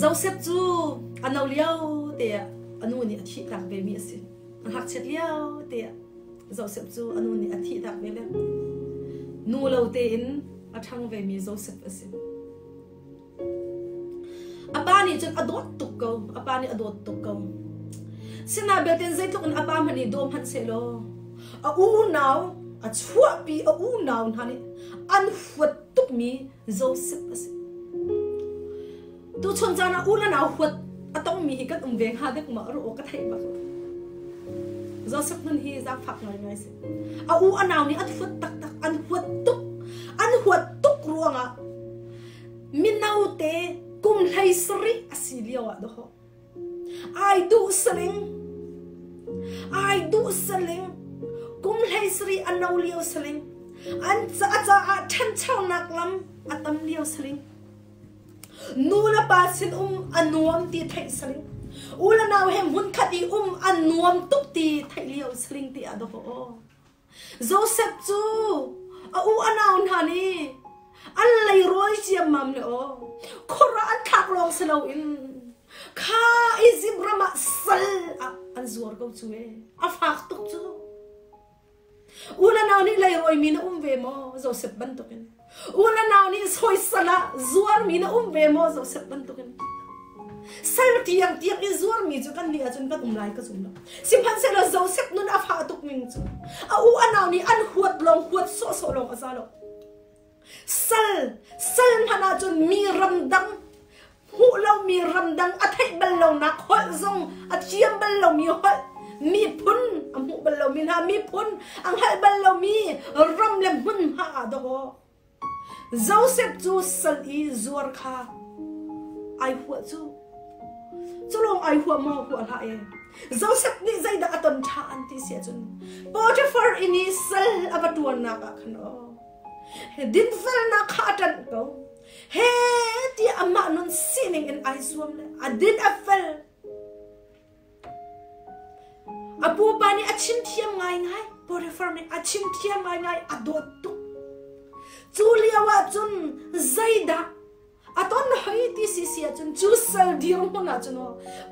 Joseph cu a no lio te ah a nu nih a thihtak vemi a si. A ngakchiat lio te ah. Joseph cu a nu nih a thihtak ve le nu lo tein a ṭhang vemi Joseph a si. A pa nih cun a dawt tuk ko. A pa nih a dawt tuk ko. Sinain belte zeitluk in a pa hmanh nih daw hmanh sehlaw a unau a chuahpi a unau hna nih an huat tukmi Joseph a si. Tuchun caan ah u le nau huat a tongmi hi kan um ve hnga dek ma ru ka theih bak. Joseph nun hi zaangfak ngaingai si. A u a nau nih an huat taktak, an huat tuk. An huat tuk ruangah mino te kum 17 a si lio ah dawh ai duh saling ai duh saling kum 17 a no lio saling an ca caah ṭhanchonak lam a tam lio saling Nu le pa sin um a nuam ti theih saling. U le nau he hmunkhat i um a nuam tuk ti theih lio saling ti ah dawh aw. Joseph cu a u a nau hna nih an leirawi ciammam le aw khor ah an thlak lawng si loin kha Izipt ram ah sal ah an zuar ko cu e. A fak tuk cu. U le nau nih leirawi na um ve maw? Joseph bantukin. U le nau nih sawisal ah zuarmi na um ve maw? Joseph bantukin. Sal tiang tiang i zuarmi cu kan nih ahcun kan um lai ka zum lo. Sihmanhsehlaw Joseph nun a fah tuk ning cu a u a nau nih an huat lawng huat sawhsawh lawng a za lo. Sal sal hmanh ahcun mi ramdang hmuh lomi ramdang a theih bal lonak holh zong a thiam bal lomi holh miphun a hmuh bal lomi hna miphun a hngalh bal lomi ram le hmunhma ah dawh Joseph cu sal i zuar kha ai huah cu cu lawng ai huah maw huah hlah e Joseph nih zeidah a ton ṭha an ti si ahcun Potiphar inn i sal a va ṭuannak ah khan aw dinfelnak kha a ṭanh ko he tiah amah nun sining in ai zuam le a din a fel a pupa nih a chim thiam ngaingai Potiphar nih a chim thiam ngaingai a dawt tuk cu lio ah cun zeidah a ton hoi ti si si ahcun cu sal dirhmun ah cun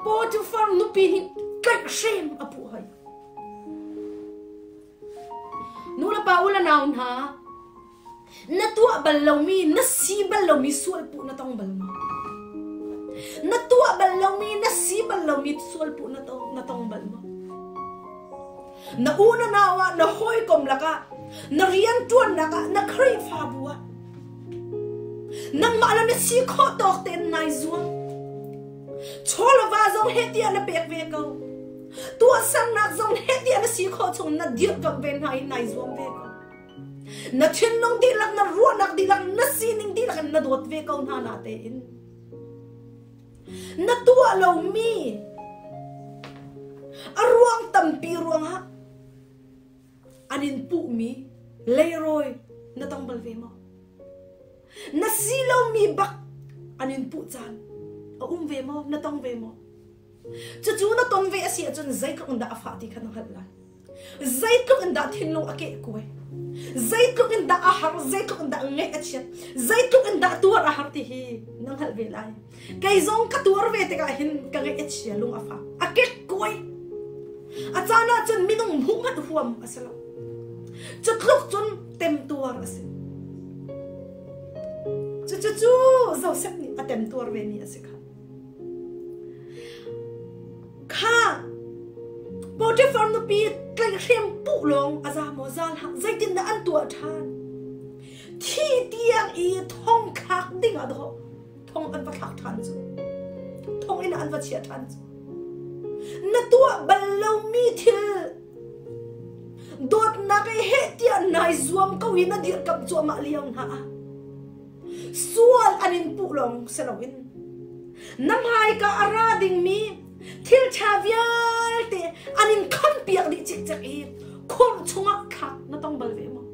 Potiphar nupi nih tlaihhrem a puh hoi Nu le pa u le nau hna, na tuah bal lomi, na si bal lomi sualpuh na tong bal maw? Na tuah bal lomi, na si bal lomi sualpuh na tong, na tong bal maw? Na u na nau ah, na hawikom lakah, na rianṭuannak ah, na Khrihfabu ah, nangmah le na si khawh tawk tein nai zuam. Chaw le va zong he tiah na pek ve ko. Tuahsernak zong he tiah na si khawh chung na dirkamh ve hna i nai zuam ve ko. Na thinlung dihlak, na ruahnak dihlak, na sining dihlak in na dawt ve ko hna na tein. Na tuah lomi a ruang tampi ruangah an in puhmi leirawi na tong bal ve maw? Na si lomi bak an in puh caan a um ve maw? Na tong ve maw? Cucu na ton ve a si ahcun zeitluk in dah a fah ti kha na hngalh lai. Zeitluk in dah thinlung a kehkuai. Zeitluk in dah a har, zeitluk in dah ngaih a chiat, zeitluk in dah tuar a har ti hi na hngalh ve lai. Kei zong ka tuar ve tikah hin ka ngaih a chia lung a fak. A kekkuai. A caan ah cun minung hmuh hmanh huam a si lo. Cu tluk cun temtuar a si. Cucu Joseph nih a temtuar ve mi a si kha. Kha Potiphar nupi tlaihhrem puh lawng a za maw za hlah zeitindah an tuah ṭhan? Thi tiang i thong thlak ding ah dawh thong an va thlak ṭhan cu thong in an va chiah ṭhan cu na tuah bal lomi thil dawtnak i heh tiah nai zuam ko i na dirkamh cuahmah lio hna ah Sual an in puh lawng si loin na hmaika a ra dingmi thil ṭha vialte an in khampiak dih cikcek i khur chungah thlak na tong bal ve maw?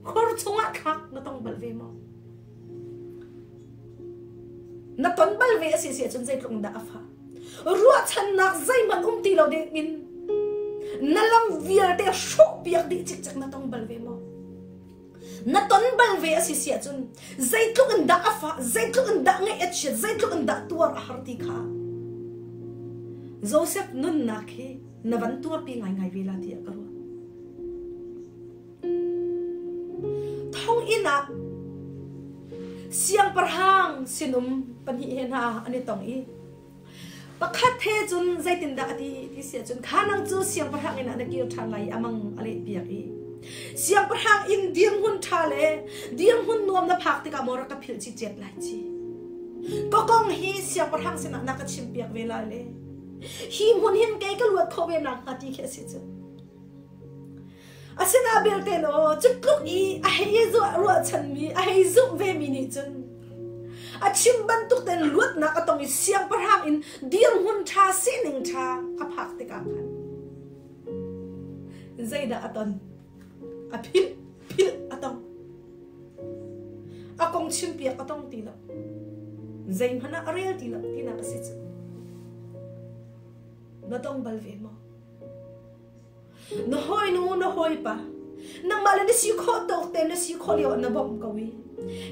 Khur chungah thlak na tong bal ve maw? Na ton bal ve a si si ahcun zeitluk in dah a fah? Ruahchannak zeihmanh um ti lo ding in na lam vialte hrawhpiak dih cikcek na tong bal ve maw? Na ton bal ve a si si ahcun zeitluk in dah a fah, zeitluk in dah ngaih a chiat, zeitluk in dah tuar a har ti kha Joseph nunnak hi na van tuarpi ngaingai ve la tiah ka ruah. ah siangpahrang sinum pahnih he hna an i tong i pakhat he cun zeitindah a ti ti si ahcun kha nang cu siangpahrang inn ah na kir ṭhan lai i a mang a lehpiak i siangpahrang inn dirhmun ṭha le dirhmun nuam na phak tikah maw rak ka philh cicet lai ci ka kong hi siangpahrang sinah na ka chimpiak ve lai le hi hmun hin kei ka luat khawh ve nakhnga ti khi a si cu. Asina belte law cu tluk i a hei ruahchanmi, a hei zumh vemi nih cun a chim bantuk tein luatnak a tong i siangpahrang in dirhmun ṭha sining ṭha a phak tikah khan zeidah a ton? A philh, philh a tong. A kong chimpiak a tong ti lo. Zeihmanh ah a rel ti lo tinak a si cu. Na tong bal ve maw? Na hawinu, na hawipa, nangmah le na si khawh tawk te na si khawh lio ah na bawmh ko i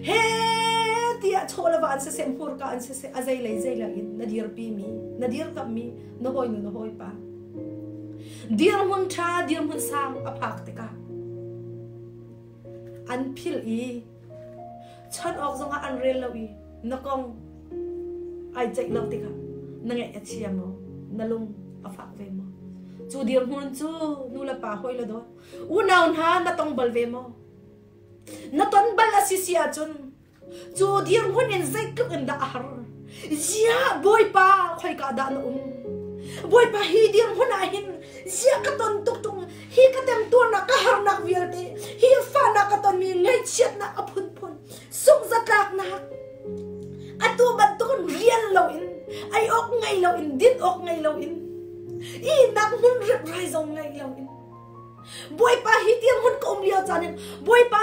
he tiah chaw le va an siseh hmurka an siseh a zei lei zei lei in na dirpi mi na dirkamh mi na hawinu na hawipa dirhmun ṭha dirhmun sang a phak tikah an philh i Chawnh awk zongah an rel lo i na kong ai ceih lo tikah na ngaih a chia maw? Na lung a fak ve maw? Cu dirhmun cu nu le pa hawi le dawt unau hna na tong bal ve maw? Na ton bal a si si ahcun cu dirhmun in zeitluk in dah a har? Ziah Bawipa khoika dah na um? Bawipa hi dirhmun ah hin ziah ka ton tuk tung hi ka temtuarnak ka harnak vialte hi fahnak ka tonmi ngaihchiatnak a phunphun sungzatlaknak atu bantukin rian loin ei awk ngei loin din awk ngei loin ihnak hmun reprai zong ngei loin Bawipa hi tiang hun ka um lio caan in Bawipa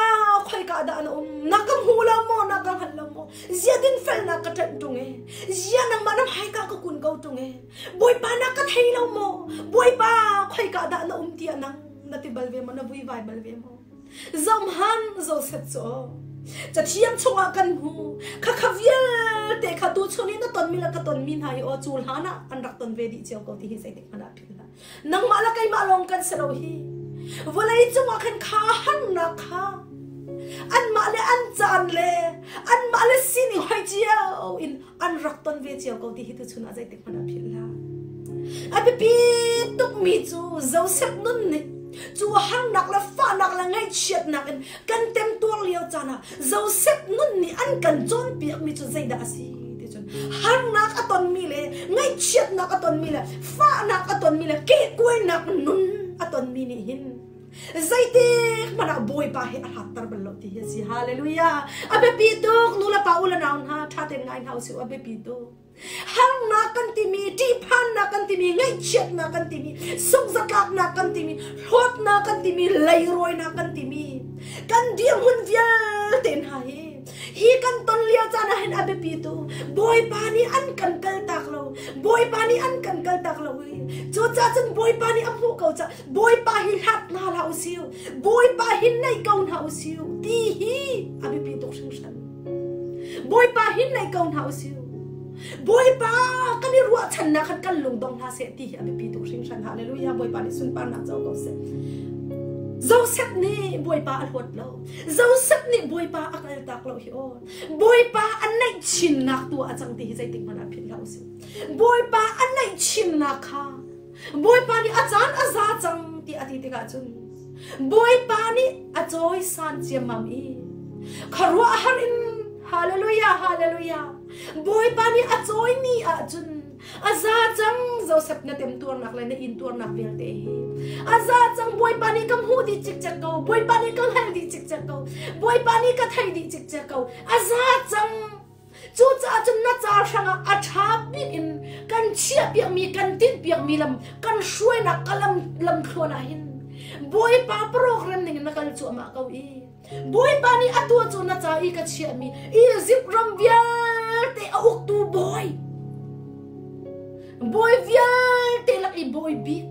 khoika dah na um na ka hmu lo maw na ka hngal lo maw zia din felnak ka ṭanh ṭung e zia nangmah na hmaika ka kun ko ṭung e Bawipa na ka thei lo maw Bawipa khoika dah na um tiah nang na ti bal ve maw na vuivai bal ve maw Zomhan Joseph cu Cathiang chungah kan hmu khakha vialte kha tu chun i na tonmi le ka tonmi hna hi aw cu hlan ah an rak ton ve dih cio ko ti hi zeitik hmanh ah philh hlah Nangmah le keimah lawng kan si lo hi. Vawlei cungah khan kha harnak kha anmah le an caan le anmah le sining hoi cio in an rak ton ve cio ko ti hi tuchun ah zeitik hmanh ah philh hlah. A biapi tukmi cu Joseph nun nih cu harnak le fahnak le ngaihchiatnak in kan temtuar lio caan ah Joseph nun nih an kan cawnpiakmi cu zeidah a si ti cun harnak a tonmi le ngaihchiatnak a tonmi le fahnak a tonmi le kehkuainak nun a tonmi nih hin zeitik hmanh ah Bawipa hi a hlatter bal lo ti hi a si. Hallelujah! A biapi tuk nu le pa u le nau hna ṭha tein ngai hna usih a biapi tuk. Harnak kan timi, ṭihphannak kan timi, ngaihchiatnak kan timi, sungzatlaknak kan timi, hlawtnak kan timi, leirawinak kan timi, kan dirhmun vialte hna hi hi kan ton lio caan ah hin a biapi tu Bawipa nih an kan kaltak lo Bawipa nih an kan kaltak lo i cucaah cun Bawipa nih a hmuh ko ca Bawipa hi hlat hna hlah usih Bawipa hi naih ko hna usih ti hi a biapi tuk hringhran Bawipa hi naih ko hna usih. Bawipa kan i ruahchannak khan kan lungdong hna seh ti hi a biapi tuk hringhran. Hallelujah. Bawipa nih sunparnak co ko seh. Joseph nih Bawipa a hlawt lo. Joseph nih Bawipa a kaltak lo hi aw. Bawipa a naih chinnak tu a cang ti hi zeitik hmanh ah philh hlah usih. Bawipa a naih chinnak kha Bawipa nih a caan a za cang ti a ti tikah cun Bawipa nih a cawisan ciammam i khuaruahhar in hallelujah hallelujah Bawipa nih a cawimi ahcun a za cang Joseph na temtuarnak le na intuarnak vialte hi a za cang Bawipa nih ka hmuh dih cikcek ko Bawipa nih ka hngalh dih cikcek ko Bawipa nih ka theih dih cikcek ko a za cang Cucaah cun na ca hrangah a ṭha bik in kan chiahpiakmi, kan tinhpiakmi lam, kan hruainak ka lam lamthluan ah hin Bawipa program ning in na kal cuahmah ko i Bawipa nih a tuah cu na ca i ka chiahmi Izipt ram vialte a uktu bawi bawi vialte lak i bawi bik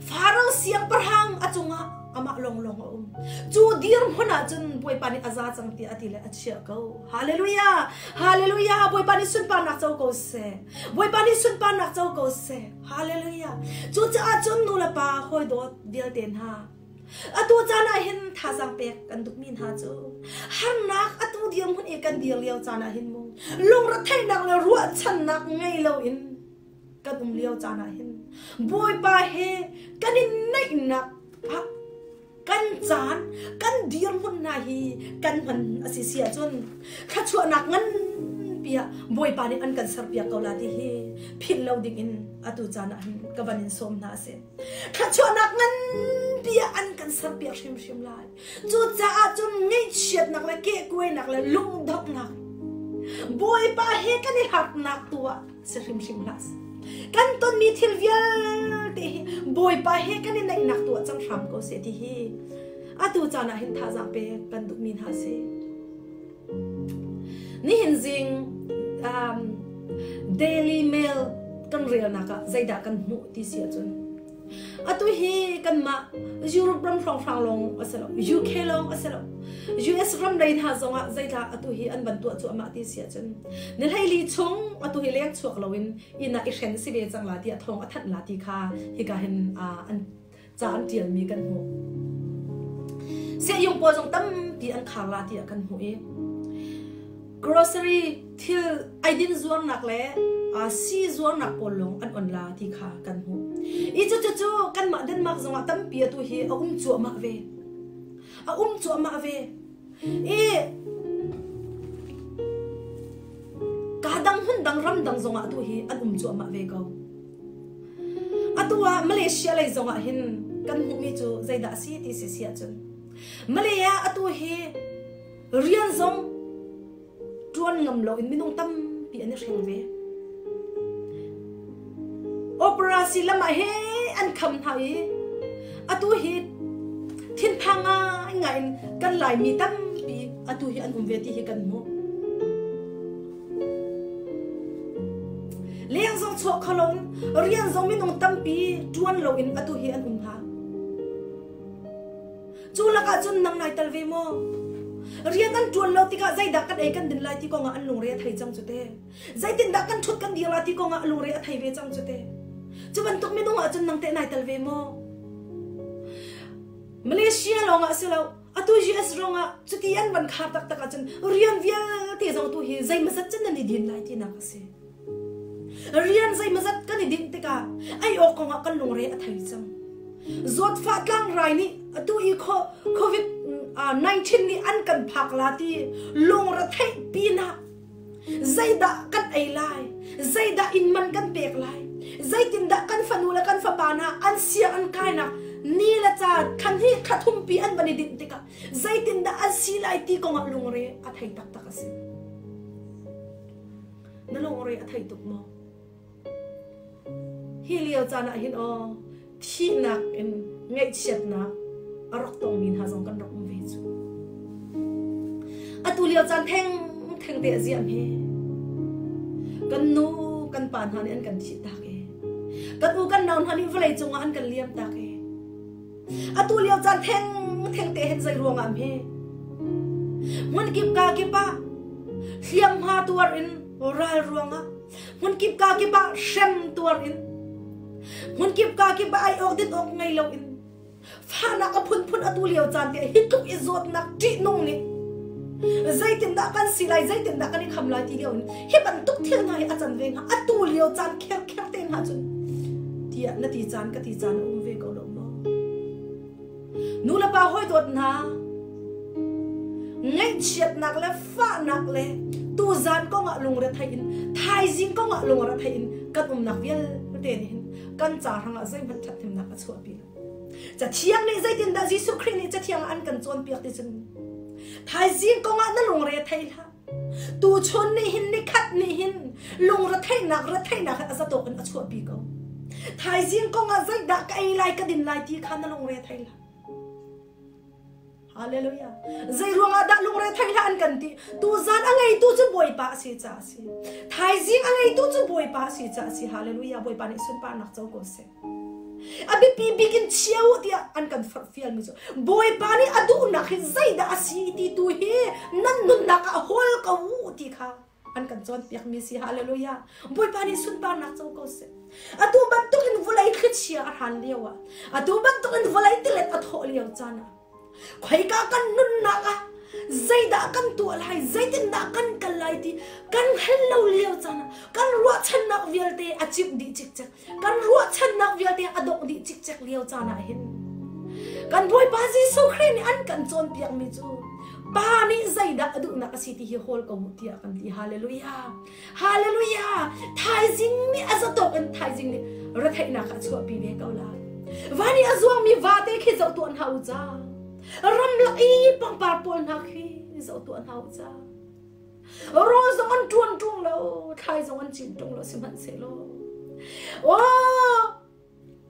Faro siangpahrang a cungah amah lawnglawng a um. Cu dirhmun ah cun Bawipa nih a za cang tiah a ti le a chiah ko. Hallelujah! Hallelujah! Bawipa nih sunparnak co ko seh. Bawipa nih sunparnak co ko seh. Hallelujah! Cucaah cun nu le pa hawi dawt vialte hna, Atu caan ah hin thazaang pek kan duhmi hna cu harnak atu dirhmun i kan dir lio caan ah hin mu lungretheihnak le ruahchannak ngei loin kan um lio caan ah hin Bawipa he kan i naihnak ah kan caan kan dirhmun hna hi kan hman a si si ahcun thluachuahnak nganpi ah Bawipa nih an kan serpiak ko la ti hi philh lo ding in atu caan ah hin ka van in sawm hna a si. Thluachuahnak nganpi ah an kan serpiak hrimhrim lai. Cucaah cun ngaihchiatnak le kehkuainak le lungdonghnak Bawipa he kan i harnak tu ah si hrimhrim hlah seh. Kan tonmi thil vialte hi Bawipa he kan i naihnak tu ah cang hram ko seh ti hi atu caan ah hin thazaang pek kan duhmi hna si. Nihin zing Daily Mail kan relnak ah zeidah kan hmuh ti si ahcun atu hi kanmah Europe ram hrawnghrang lawng a si lo UK lawng a si lo US ram lei hna zongah zeidah atu hi an van tuah cuahmah ti si ahcun ni hleili chung atu hi leng chuak loin inn ah i hren si ve cang la tiah thawng a thanh la ti kha hika hin an ca an ṭialmi kan hmuh. Sehyung pawl zong tampi an khar la tiah kan hmuh i grocery thil eidin zuarnak le si zuarnak pawl lawng an on la ti kha kan hmuh. I cu cu cu kanmah Denmark zongah tampi atu hi a um cuahmah ve. A um cuahmah ve. I ka dang hmun dang ram dang zongah atu hi an um cuahmah ve ko. Atu ah Malaysia lei zongah hin kan hmuhmi cu zeidah a si ti si si ahcun Malay ah atu hi rian zong ṭuan ngam loin minung tampi an i hreng ve. Operasi lam ah he an kham hna i atu hi thinphang ngaingai in kan Laimi tampi atu hi an um ve ti hi kan hmuh. Leng zong chuah kho loin rian zong minung tampi ṭuan loin atu hi an um hna. Cu lakah cun nang nai tel ve maw? Rian an ṭuan lo tikah zeidah kan ei kan din lai ti kongah an lungre a thei cang cu te. Zeitindah kan ṭhut kan dir la ti kongah a lungre a thei ve cang cu te. Cu bantuk minung ah cun nang teh nai tel ve maw? Malaysia lawngah si lo, atu US ruangah cuti an van khar taktak ahcun rian vialte zong tu hi zeimazat cun nan i din lai tinak a si. Rian zeimazat kan i dinh tikah ei awk kongah kan lungre a thei cang. Zawtfah tlangrai nih atu i COVID-19 nih an kan phak la ti lungre theih pinah Zeidah kan ei lai? Zeidah inn man kan pek lai? Zeitindah kan fanu le kan fapa hna an siang an kainak ni le caan thla hnih thla thumpi an van i dinh tikah zeitindah an si lai ti kongah lungre a thei taktak a si. Na lungre a thei tuk maw? Hi lio caan ah hin aw thihnak in ngaihchiatnak a rak tongmi hna zong kan rak um ve cu. Atu lio caan theng theng te a ziam hi. Kan nu kan pa hna nih an kan thih tak i kan u kan nau hna nih vawlei cungah an kan liam tak i Atu lio caan theng theng te hin zei ruangah hme hmun kip ka kip ah hliamhma tuar in ral ruangah hmun kip ka kip ah hrem tuar in hmun kip ka kip ah ai awk dit awk ngei lo in fahnak a phunphun atu lio caan te hi tluk i zawtnak ṭihnung nih zeitindah kan si lai zeitindah kan i kham lai ti lio in hi bantuk thil hna hi a can ve hnga atu lio caan kher kher te hna cun tiah na ti caan ka ti caan a um ve ko lo maw nu le pa hawi dawt hna ngaihchiatnak le fahnak le tuzan kongah lungre thei in thaizing kongah lungre thei in kan umnak vialte nih hin kan ca hrangah zeihmanh ṭhathnemnak a chuahpi lo Cathiang nih zeitindah Jesuh Khrih nih cathiang ah an kan cawnpiak ti cun thaizing kongah na lungre thei hlah. Tuchun nih hin nikhat nih hin lungretheihnak retheihnak a zatawk in a chuahpi ko. Thaizing kongah zeidah ka ei lai ka din lai ti kha na lungre thei hlah. Hallelujah. Zei ruangah dah lungre thei hlah an kan ti? Tuzan a ngeitu cu Bawipa a si caah a si. Thaizing a ngeitu cu Bawipa a si caah a si. Hallelujah. Bawipa nih sunparnak co ko seh. A biapi bik in chia u tiah an kan forhfialmi cu Bawipa nih a duhnak hi zeidah a si ti tu hi nan nunnak ah hawl ko u ti kha. An kan cawnpiak mi si. Hallelujah. Bawipa nih sunparnak co ko seh. Atu bantuk in vawlei thlichia a hran lio ah, atu bantuk in vawlei tilet a thawh lio caan ah, khoika kan nunnak ah zeidah kan tuah lai, zeitindah kan kal lai ti kan hngal lo lio caan ah, kan ruahchannak vialte a cimh dih cikcek, kan ruahchannak vialte a dongh dih cikcek lio caan ah hin kan Bawipa Jesuh Khrih nih an kan cawnpiakmi cu Pa nih zeidah a duhnak a si ti hi hawl ko mu tiah kan ti. Hallelujah. Hallelujah! Thaizing nih a zatawk in thaizing nih retheihnak a chuahpi ve ko lai. Van i a zuangmi vate khi zoh tuah hna u ca. Ramlak i pangpar pawl hna khi zoh tuah hna u ca. Rawl zong an ṭuan ṭung lo, thlai zong an cin ṭung lo sihmanhsehlaw. Oh!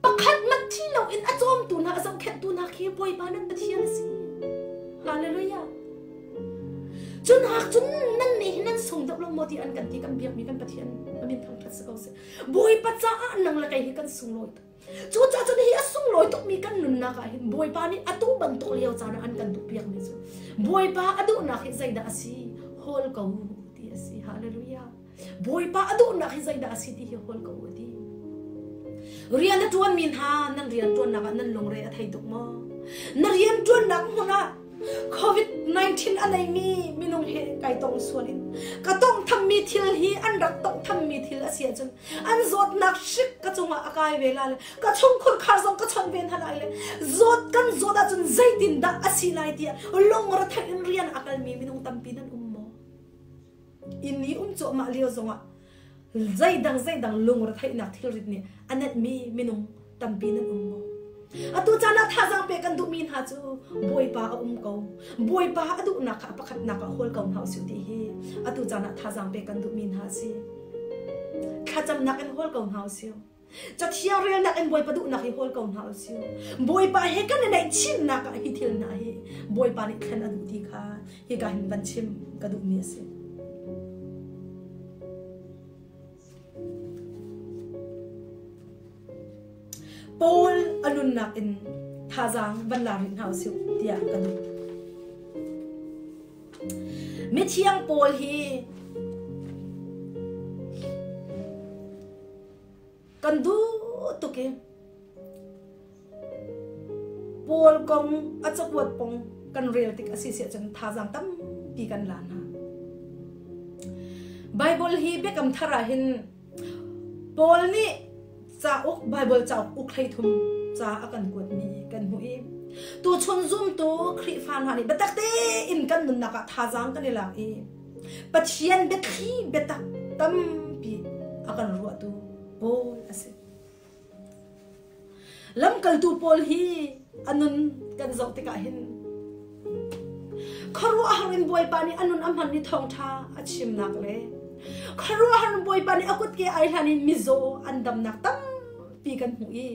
Pakhat mat thi loin a cawmtu hna, a zohkhenhtu hna khi Bawipa nan Pathian a si. Hallelujah. Cun hak cun nan nih hi nan sung deuh lo maw ti an kan ti kan biakmi kan Pathian a min thangṭhat si ko seh. Bawipa caah nang le kei hi kan sunglawi tuk. Cucaah cun hi a sunglawi tukmi kan nunnak ah hin Bawipa nih atu bantuk lio caan ah an kan duhpiakmi cu Bawipa a duhnak hi zeidah a si? Hawl ko ti a si. Hallelujah. Bawipa a duhnak hi zeidah a si ti hi hawl ko u ti. Rian a ṭuanmi hna nan rian ṭuannak ah nan lungre a thei tuk maw? Na rian ṭuannak hmun ah COVID-19 a neimi minung he kai tong sual in ka tongthammi thil hi an rak tongthammi thil a si ahcun an zawtnak hrik ka cungah a kai ve la le ka chungkhur khar zong ka chawnh ve hna lai le zawt kan zawt ahcun zeitindah a si lai tiah lungretheih in rian a kalmi minung tampi nan um maw? Inn i um cuahmah lio zongah zeidang zeidang lungretheihnak thilrit nih a nenhmi minung tampi nan um maw? Atu caan ah thazaang pek kan duhmi hna cu Bawipa a um ko. Bawipa a duhnak kha a pakhatnak ah hawl ko hna usih ti hi atu caan ah thazaang pek kan duhmi hna a si. Thlacamnak in hawl ko hna usih. Cathiang relnak in Bawipa duhnak hi hawl ko hna usih. Bawipa he kan i naih chinnak ah hi thil hna hi Bawipa nih thlen a duh ti kha hika hin van chim ka duhmi a si. Paul a nunnak in thazaang van la rih hna usih tiah ka duh. Mithiang Paul hi Kan duh tuk i Paul kong a cakuat kong kan rel tik a si si ahcun thazaang tampi kan la hna. Bible hi Biakam Thar ah hin Paul nih cauk Bible cauk uk 13 ca a kan kuatmi kan hmuh i tuchun zumtu Khrihfa hna nih biatak tein kan nunnak ah thazaang kan i lak i Pathian biathli biatak tampi a kan ruahtu Paul a si. Lamkaltu Paul hi a nun kan zoh tikah hin khuaruahhar in Bawipa nih a nun a hman i thawngṭha a chimnak le khuaruahhar in Bawipa nih a kutke ai hlan in mizaw an damnak tam ti kan hmuh i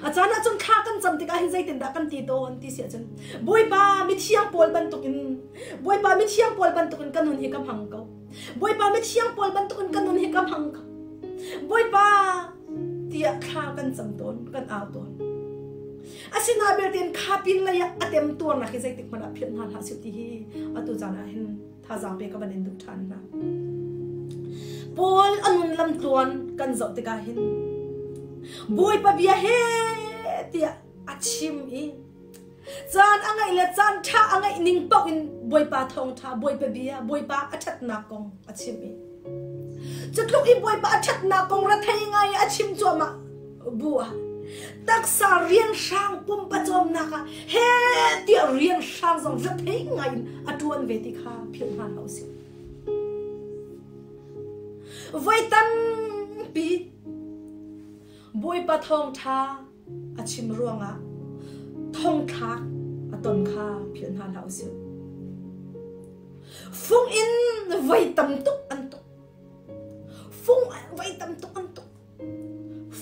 a caan ah cun thla kan cam tikah hin zeitindah kan ti tawn ti si ahcun Bawipa mithiang pawl bantukin Bawipa mithiang pawl bantukin ka nun hi ka hmang ko Bawipa mithiang pawl bantukin ka nun hi ka hmang ko Bawipa tiah thla kan cam tawn kan au tawn asinain belte in kha pin lei ah a tem tuarnak hi zeitik hmanh ah philh hna hlah sih ti hi atu caan ah hin thazaang pe ka van in duh ṭhan hna. Paul a nun lamtluan kan zoh tikah hin Bawipa bia he tiah a chim i caan a ngeih le caan ṭha a ngeih ning paoh in Bawipa thawngṭha, Bawipa bia, Bawipa a ṭhatnak kong a chim i cutluk i Bawipa a ṭhatnak kong rethei ngai i a chim cuahmah bu ah taksa rianhrang pumpa cawmnak ah he tiah rianhrang zong rethei ngai in a ṭuan ve ti kha philh hna hlah usih. Voi tampi Bawipa thawngṭha a chim ruangah thongthlak a ton kha philh hna hlah usih. Fung in voi tam tuk an tuk. Fung voi tam tuk an tuk.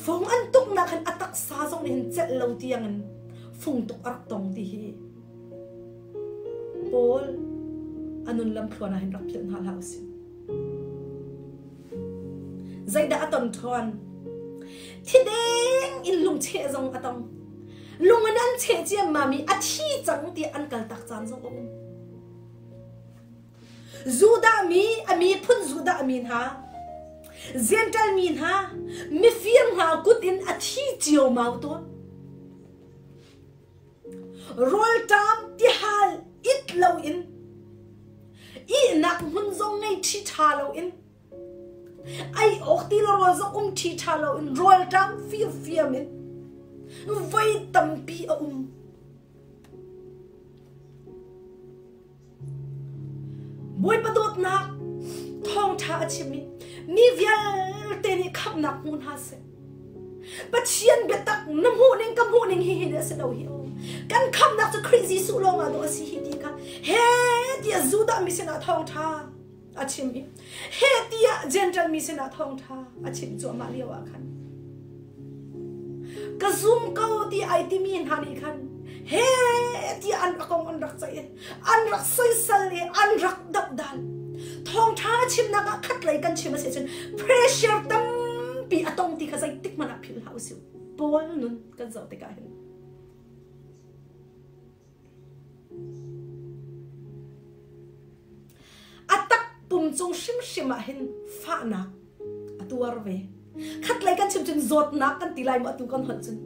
Fung an tuknak hin a taksa zong nih hin celh lo tiangin fung tuk a rak tong ti hi Paul a nun lamthluan ah hin rak philh hna hlah usih. Zeidah a ton ṭhawn? Thideng in lungcheh zong a tong. Lung in an cheh ciammam i a thi cang tiah an kaltak caan zong a um. Judah mi a miphun Judah mi hna Jentail mi hna mifir hna kut in a thi ciaomau tawn. Rawlṭam tihal it loin ihnak hmun zong ngei ṭhiṭha loin ei awk ti le rawl zong um ṭhiṭha loin rawlṭam firfiam in voi tampi a um. Bawipa dawtnak thawngṭha a chim i mi vialte nih khamhnak hmu hna seh. Pathian biatak na hmuhning ka hmuhning hi hi a si lo hi. Kan khamhnak cu Khrih Jesuh lawng ah dawh a si hi ti kha he tiah Judah mi sinah thawngṭha a chim i he tiah Gentile mi sinah thawngṭha a chim cuahmah lio ah khan Ka zum ko ti ai timi hna nih khan he tiah an kong an rak ceih i an rak soisel i an rak dohdal. Thawngṭha chimnak ah khatlei kan chim a si ahcun pressure tampi a tong ti kha zeitik hmanh ah philh hlah usih. Paul nun kan zoh tikah hin. A tak pum cung hrimhrim ah hin fahnak a tuar ve. Khatlei kan chim cun zawtnak kan ti lai maw atu kan holh cun.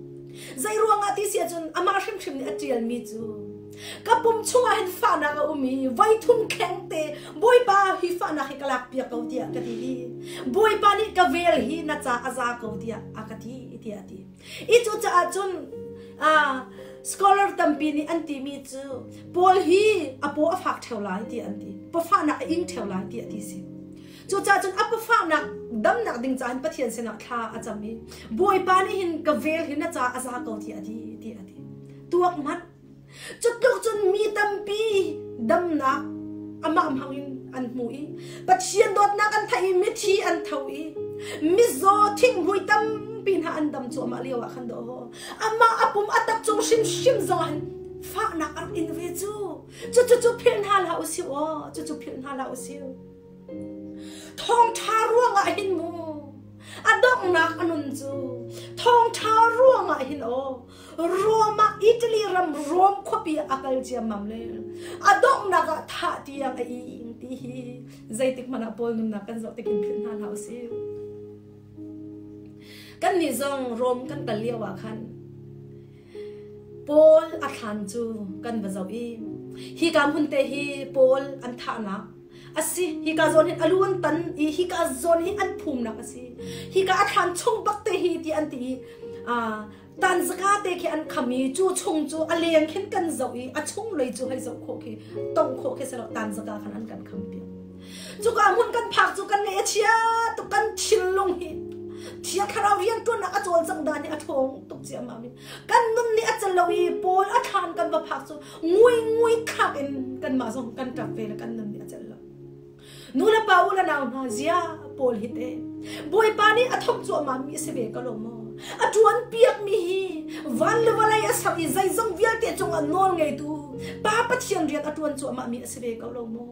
Zei ruangah ti si ahcun amah hrimhrim nih a ṭialmi cu ka pum chungah hin fahnak a um i voithum kheng te Bawipa hi fahnak hi ka lak piak ko tiah ka ti i Bawipa nih ka vel hi na ca a za ko tiah a ka ti tiah a ti. I cucaah cun scholar tampi nih an timi cu Paul hi a paw a fak ṭheo lai tiah an ti. Pawfahnak a ing ṭheo lai tiah ti si. Cucaah cun a pawfahnak damnak ding caah Pathian sinah thla a cam i Bawipa nih hin ka vel hi na ca a za ko tiah a ti tiah a ti. Tuak hmanh. Cutluk cun mi tampi damnak amah hmang in an hmu i Pathian dawtnak an theih i mithi an tho i mizaw thinghmui tampi hna an dam cuahmah lio ah khan dawh amah a pum a tak cung hrimhrim zong ah hin fahnak a rak in ve cu. Cucu cu philh hna hlah usih aw, cucu philh hna hlah usih. Thawngṭha ruangah hin mu a donghnak a nun cu thawngṭha ruangah hin aw Rome ah Italy ram Rome khuapi ah a kal ciammam le a donghnak ah thah tiang a ing ti hi zeitik hmanh ah Paul nunnak kan zoh tik in philh hna hlah usih. Kannih zong Rome kan kal lio ah khan Paul a thlan cu kan va zoh i hika hmun te hi Paul an thahnak a si. Hika zawn hin a lu an tan i hika zawn hi an phumnak a si. Hika a thlan chung bak te hi ti an ti i tanzaka te khi an kham i cu chung cu a leng khin kan zoh i a chung lei cu hei zoh khawh khi tong khawh khi si lo tanzaka khan an kan kham piak. Cuka hmun kan phak cu kan ngaih a chia tuk kan thinlung hi Thiang Thlarau rianṭuannak a cawlcangh dan hi a ṭhawng tuk ciammam in kan nun nih a cal lo i Paul a thlan kan va phak cu ngui ngui thlak in kanmah zong kan ṭap ve le kan nun nih a celh lo. Nu le pa u le nau hna zia Paul hi te Bawipa nih a thawk cuahmah mi a si ve ko lo maw? A ṭuan piak mi hi van le vawlei a ser i zeizong vialte cungah nawl ngeitu Pa Pathian rian a ṭuan cuahmah mi a si ve ko lo maw?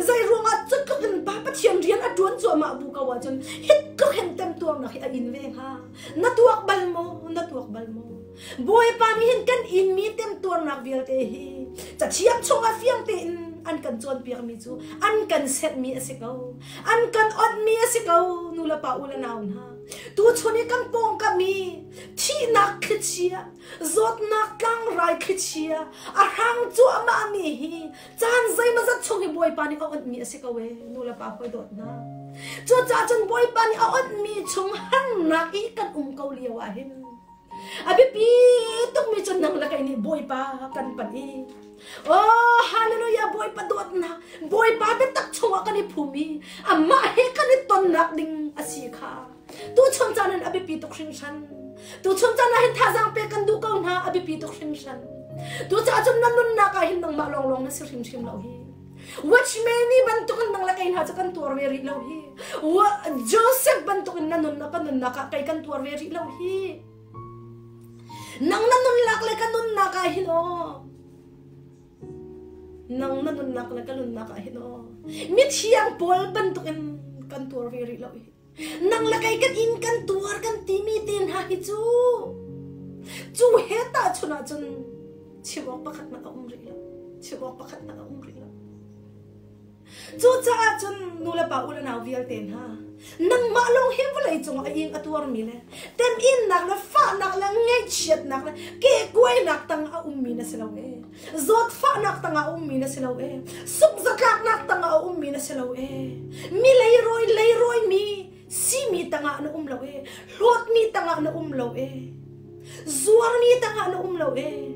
Zei ruangah cutluk in Pa Pathian rian a ṭuan cuahmah bu ko ahcun hi tluk hin temtuarnak hi a in ve hnga? Na tuak bal maw? Na tuak bal maw? Bawipa nih hin kan inmi temtuarnak vialte hi cathiang chungah fiang tein an kan cawnpiakmi cu an kan senhmi a si ko. An kan onhmi a si ko, nu le pa u le nau hna. Tuchun i kan pawngkam i thihnak thlichia, zawtnak tlangrai thlichia a hrang cuahmahmi hi Caan zeimawzat chung hi Bawipa nih a onhmi a si ko ee, nu le pa hawi dawt hna. Cucaah cun Bawipa nih a onhmi chung harnak i kan um ko lio ah hin a biapi tukmi cu nang le kei nih Bawipa kan panh i Oh, hallelujah, Bawipa dawtnak, Bawipa biatak chungah kan i phum i amah he kan i tonnak ding a si kha. Tuchun caan in a biapi tuk hringhran. Tuchun caan ah hin thazaang pek kan duh ko hna, a biapi tuk hringhran. Tucaah cun na nunnak ah hin nangmah lawnglawng na si hrimhrim lo hi. Watchman ni bantukin nang le kei hna cu kan tuar ve rih lo hi. Joseph bantukin na nunnak ka nunnak ah kei kan tuar ve rih lo hi. Nang na nunnak le ka nunnak ah hin aw nang na nunnak le ka nunnak ah hin aw mithiang Paul bantukin kan tuar ve rih lo hi. Nang le kei kan inn kan tuar kan timi te hna hi cu cu he tahchun ahcun chim awk pakhat hmanh a um rih lo. Chim awk pakhat hmanh a um rih lo. Cucaah cun nu le pa u le nau vialte hna, nangmah lawng hi vawlei cungah a ing a tuarmi le teminnak le fahnak le ngaihchiatnak le kehkuainak tang a ummi na si lo ee. Zawtfahnak tangah a ummi na si lo ee. Sungzatlaknak tangah a ummi na si lo ee. Mi leirawi leirawimi simi tangah na um lo ee. Hlawtmi tangah na um lo ee. Zuarmi tangah na um lo ee.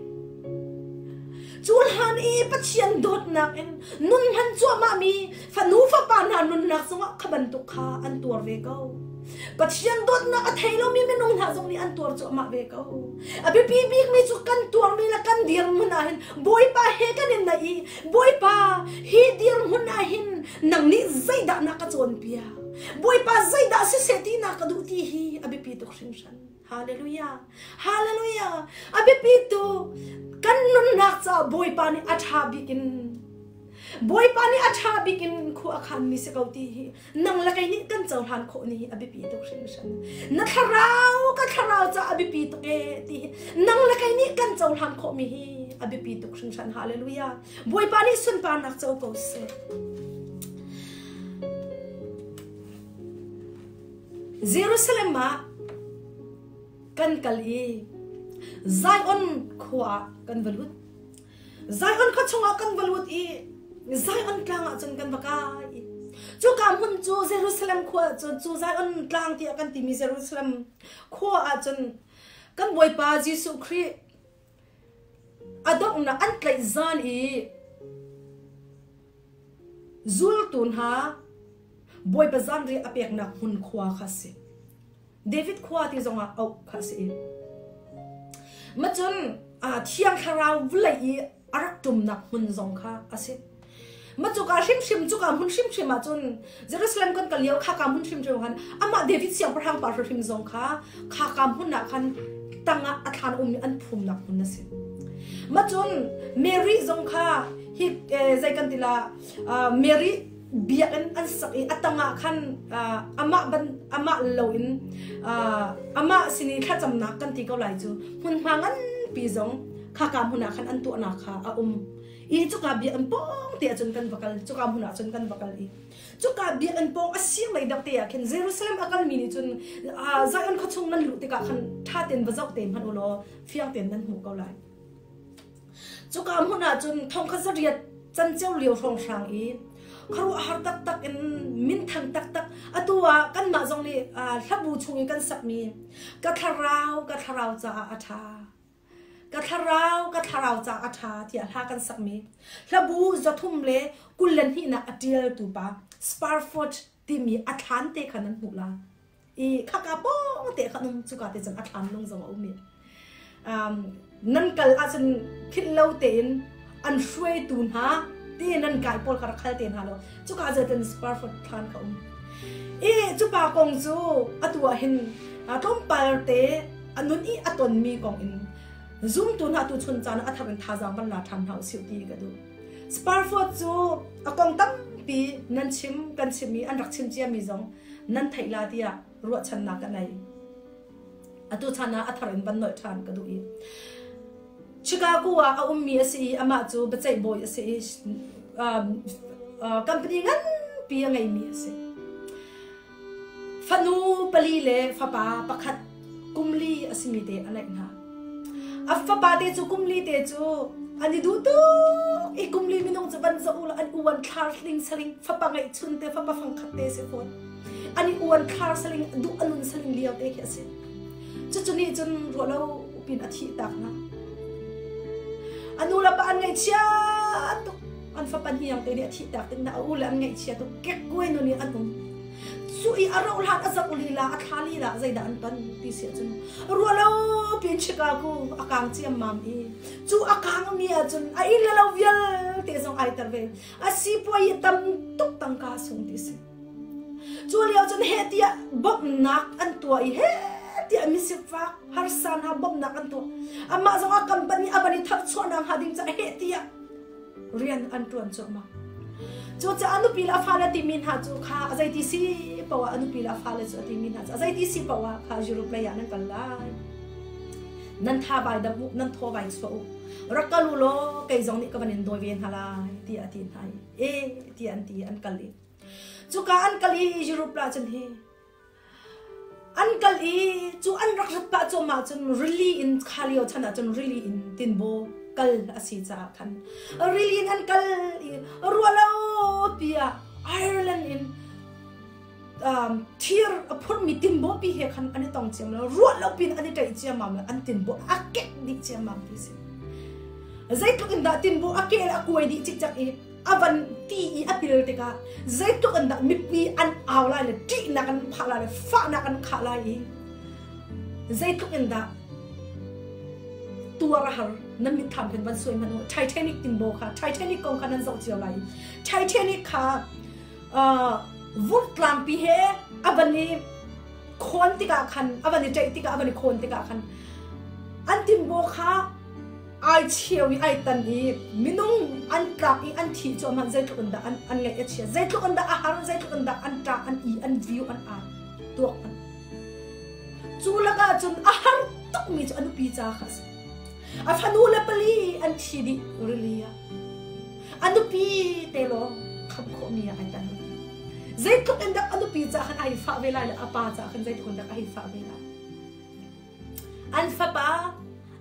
Cu hlan i Pathian dawtnak in nun hman cuahmahmi fanu fapa hna nunnak zongah kha bantuk kha an tuar ve ko. Pathian dawtnak a thei lomi minung hna zong nih an tuar cuahmah ve ko. A biapi bikmi cu kan tuarmi le kan dirhmun ah hin Bawipa he kan in naih i Bawipa hi dirhmun ah hin nang nih zeidah na ka cawnpiak? Bawipa zeidah siseh ti na ka duh ti hi a biapi tuk hringhran. Hallelujah. Hallelujah. A biapi tu kan nunnak caah Bawipa nih a ṭha bik in Bawipa nih a ṭha bik in khua a khanmi si ko ti hi nang le kei nih kan cohlan khawh ni hi a biapi tuk hringhran. Na thlarau ka thlarau caah a biapi tuk ee ti hi nang le kei nih kan cohlan khawhmi hi a biapi tuk hringhran. Hallelujah. Bawipa nih sunparnak co ko seh. Jerusalem ah kan kal i Zion khua ah kan va lut. Zion khua chungah kan va lut i Zion tlang ah cun kan va kai. Cuka hmun cu Jerusalem khua cun cu Zion tlang tiah kan timi Jerusalem khua ah cun kan Bawipa Jesuh Khrih a donghnak an tlaih zan i Zultu hna Bawipa zanriah a peknak hmun khua kha a si. David khua ti zongah auh kha a si i macun Thiang Thlarau vawlei i a rak ṭumnak hmun zong kha a si. Ma cuka hrimhrim cuka hmun hrimhrim ah cun Jerusalem kan kal lio khaka hmun hrimhrim khan amah David siangpahrang pa hrimhrim zong kha khaka hmun ah khan tangah a thlan um i an phumnak hmun a si. Macun Mary zong kha hi zei kan ti la Mary biakinn an sak i a tangah khan amah ban amah loin amah sin i thlacamnak kan ti ko lai cu hmunhma nganpi zong khaka hmun ah khan an tuahnak kha a um i cuka biakinn pawng te ah cun kan va kal cuka hmun ah cun kan va kal i cuka biakinn pawng a sir lei deuh te ah khin Jerusalem a kalmi nih cun Zion khua chung nan luh tikah khan ṭha tein va zoh te hmanh u law fiang tein nan hmuh ko lai. Cuka hmun ah cun thongkhat zariat canceo lio hrawnghrang i khuaruahhar taktak in minthang taktak atu ah kanmah zong nih hlabu chung i kan sakmi ka thlarau ka thlarau caah a ṭha ka thlarau ka thlarau caah a ṭha tiah hla kan sakmi hlabu zathum le 22nak a ṭialtu pa Sparford timi a thlan te kha nan hmuh la. I khaka pawng te kha um cuka te cun a thlam lung zong a um i nan kal ahcun philh lo tein an hruaitu hna ti nan kai pawl kha rak hal te hna lo cuka zetin Sparford thlan kha um i cupa kong cu atu ah hin tlawmpal te a nun i a tonmi kong in zumtu hna tu chun caan a thar in thazaang van la ṭhan hna usih ti ka duh Sparford cu a kong tampi nan chim kan chim i an rak chim ciami zong nan theih la tiah ruahchannak ka nei. Atu chan ah a thar in van nolh ṭhan ka duh i Chicago ah a ummi a si i amah cu biaceih bawi a si i company nganpi a ngeimi a si. Fanu pali le fapa pakhat kumli a simi te a neih hna. A fapa te cu kumli te cu an i duh tuk i kumli minung cu van zoh u law an uan thlar hling saling fapa ngeihchun te fapa fangkhat te si fawn. An i uan thlar saling duh a nun saling lio te khi a si. Cucu nih cun ruah lo pin a thih tak hna. A nu le pa an ngaihchia tuk. An fapa hniang te nih a thih tak tik na a u le an ngaihchia tuk kekkuai nu nih an um. Cu i a roh hlan a zoh lila a thla lila zeidah an ton ti si ahcun ruah lo piin Chicago a kang ciammam i cu a kang mi ahcun a inn le lo vialte zong ai ter ve a sipuai i tam tuk tangka sung ti si cu lio cun heh tiah bawmhnak an tuah i heh tiah misifak harsa hna bawmhnak an tuah amah zong a company a van i tharchuahnak hnga ding caah heh tiah rian an ṭuan cuahmah. Cucaah a nupi le a fale timi hna cu kha a zeiti si poah a nupi le a fale cu a timi hna cu a zeiti si poah kha Europe lei ah nan kal lai. Nan tha vai dam u, nan thaw vai chuah u. Rak kal u law kei zong nih ka van in dawi ve hna lai tiah a ti hna i e tiah an ti an kal i cuka an kal i Europe la cun hi an kal i cu an rak rat pah cuahmah cun rili in kha lio chan ah cun rili in tinbaw kal a si caah khan rili in an kal i ruahlo pi ah Ireland in thir a phurmi tinbaw pi he khan an i tong ciam lo ruah lo pin an i ṭaih ciammam le an tinbaw a kek dih ciammam ti si zeitluk in dah tinbaw a kel a kuai dih cikcek i a van ti i a pil tikah zeitluk in dah mipi an au lai le ṭihnak an phah lai le fahnak an khah lai i zeitluk in dah tuar a har nan mitthlam khin van suai hmanh u Titanic tinbaw kha Titanic kong kha nan zoh cio lai i Titanic kha vurtlangpi he a van i khawn tikah khan a van i ṭaih tikah a van i khawn tikah khan an tinbaw kha ai cheu i ai tan i minung an tlak i an thi cu hmanh zeitluk in dah an an ngaih a chia zeitluk in dah a har zeitluk in dah an ṭah an i an viu an ai tuak an cu lakah cun a har tukmi cu a nupi ca kha a si A fanu le pali an thi dih rili ah. A nupi te lawng khamh khawhmi ah ai tel. Zeitluk in dah a nupi ca khan a hei fah ve lai le a pa ca khan zeitluk in dah a hei fah ve lai. An fapa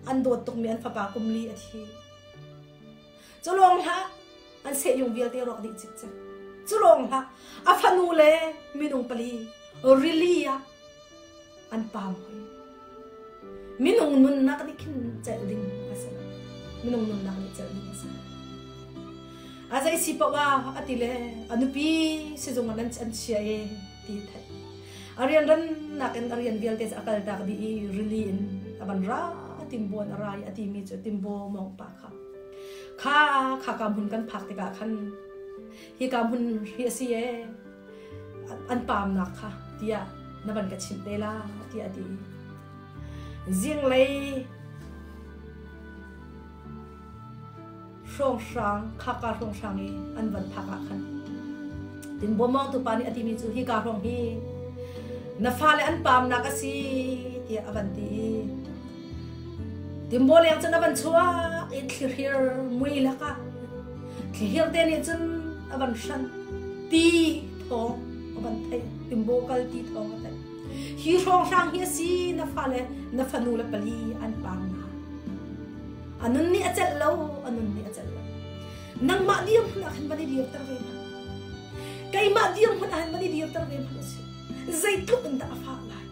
an dawt tukmi an fapa kum li a thi. Cu lawng hlah an sehyung vialte rawk dih cikcek. Cu lawng hlah a fanu le minung pali rili ah an paam hoi. Minung nunnak nih khin celh ding a si lo. Minung nunnak nih celh ding a si lo. A zei si paoh ah a ti le a nupi sizung ah nan an chia e ti theih. A rianrannak in a rian vialte cu a kaltak dih i rili in a van ra timbuan a ra i a timi cu timbaw mawng pa kha kha kha ka hmun kan phak tikah khan hi ka hmun hi a si e an paamnak kha tiah na van ka chimh te la tiah a ti. Zinglei hrawnghrang khaka hrawnghrang i an van phak ah khan tinbawmawng tu pa nih a timi cu hi ka hrawng hi na fale an paamnak a si tiah a van ti i timbaw leng cun a van chuak i thlihrir mui lakah thlihir te nih cun a van hran ti thawng a van theih timbaw kal ti thawng a theih hi hrawnghrang hi a si na fale na fanu le pali an paam na a nun nih a celh lo a nun nih a celh lo nangmah dirhmun ah khan van i dirter ve hmanh keimah dirhmun ah khan van i dirter ve hmanh a si zeitluk in dah a fah lai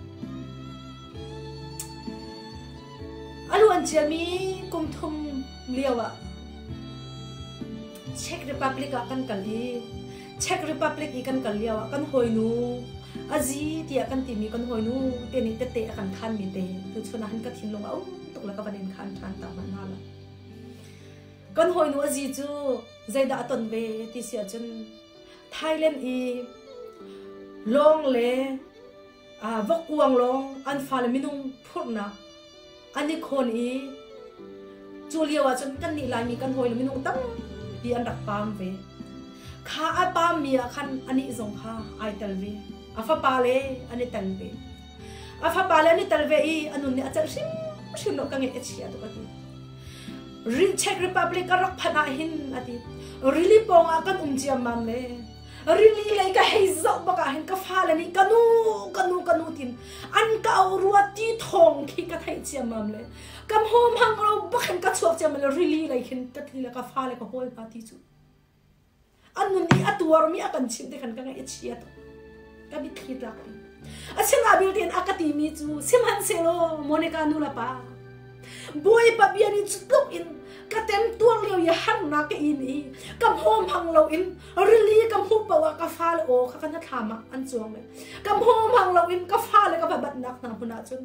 A luan ciami kum thum lio ah Czech Republic ah kan kal i Czech Republic i kan kal lio ah kan hawinu Azi tiah kan timi kan hawinu te nih tette a kan khanmi te tuchun ah hin ka thinlung a um tuk le ka van in khan ṭhan ta hmanh hna lo. Kan hawinu Azi cu zeidah a ton ve ti si ahcun Thailand i lawng le vokkuang lawng an fale minung phurhnak an i khawn i cu lio ah cun kannih Laimi kan hawile minung tampi an rak paam ve. Kha a paammi ah khan anih zong kha ai tel ve. A fapa le an i tel ve. A fapa le an i tel ve i a nun nih a celh hrimhrim lo ka ngeih a chia tuk a ti. Czech Republic a rak phanh ah hin a ti. Rili pawng ah kan um ciammam le Rili lei ka hei zoh bak ah hin ka fale nih ka nu ka nu ka nu tin an ka auh rua ti thawng khi ka theih ciammam le ka hmawm hang lo bak hin ka chuak ciammam le rili lei khin ka tli le ka fale ka hawl hna ti cu an nun i a tuarmi a kan chimh te khan ka ngaih a chia tuk ka mitthli tlak pi asinain belte a ka timi cu sihmanhsehlaw Monica nu le pa Bawipa bia nih cu tluk in ka temtuar lio i harnak ka in i ka hmawm hang lo in rili ka hmuh paoh ah ka fale aw kha ka hnathlam ah an cuang le ka hmawm hang lo in ka fale ka va batnak hna hmun ah cun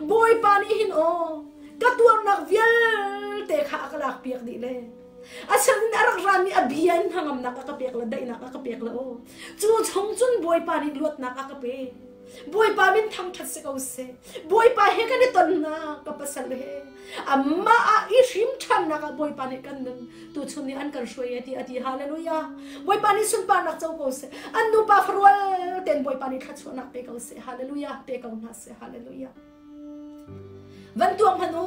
Bawipa nih hin aw ka tuarnak vialte kha a ka lakpiak dih le asinain a rak rami a bia in hnangamnak a ka pek le daihnak a ka pek le aw cu chung cun Bawipa nih luatnak a ka pek Bawipa min thangṭhat si ko seh. Bawipa he kan i tonnak ka pasal he amah ah i hrim ṭhannak ah Bawipa nih kan nun tuchun nih an kan hruai e ti a ti hallelujah Bawipa nih sunparnak co ko seh an nupa farual ten Bawipa nih thluachuahnak pe ko seh hallelujah pe ko hna seh hallelujah. Van tuak hmanh u.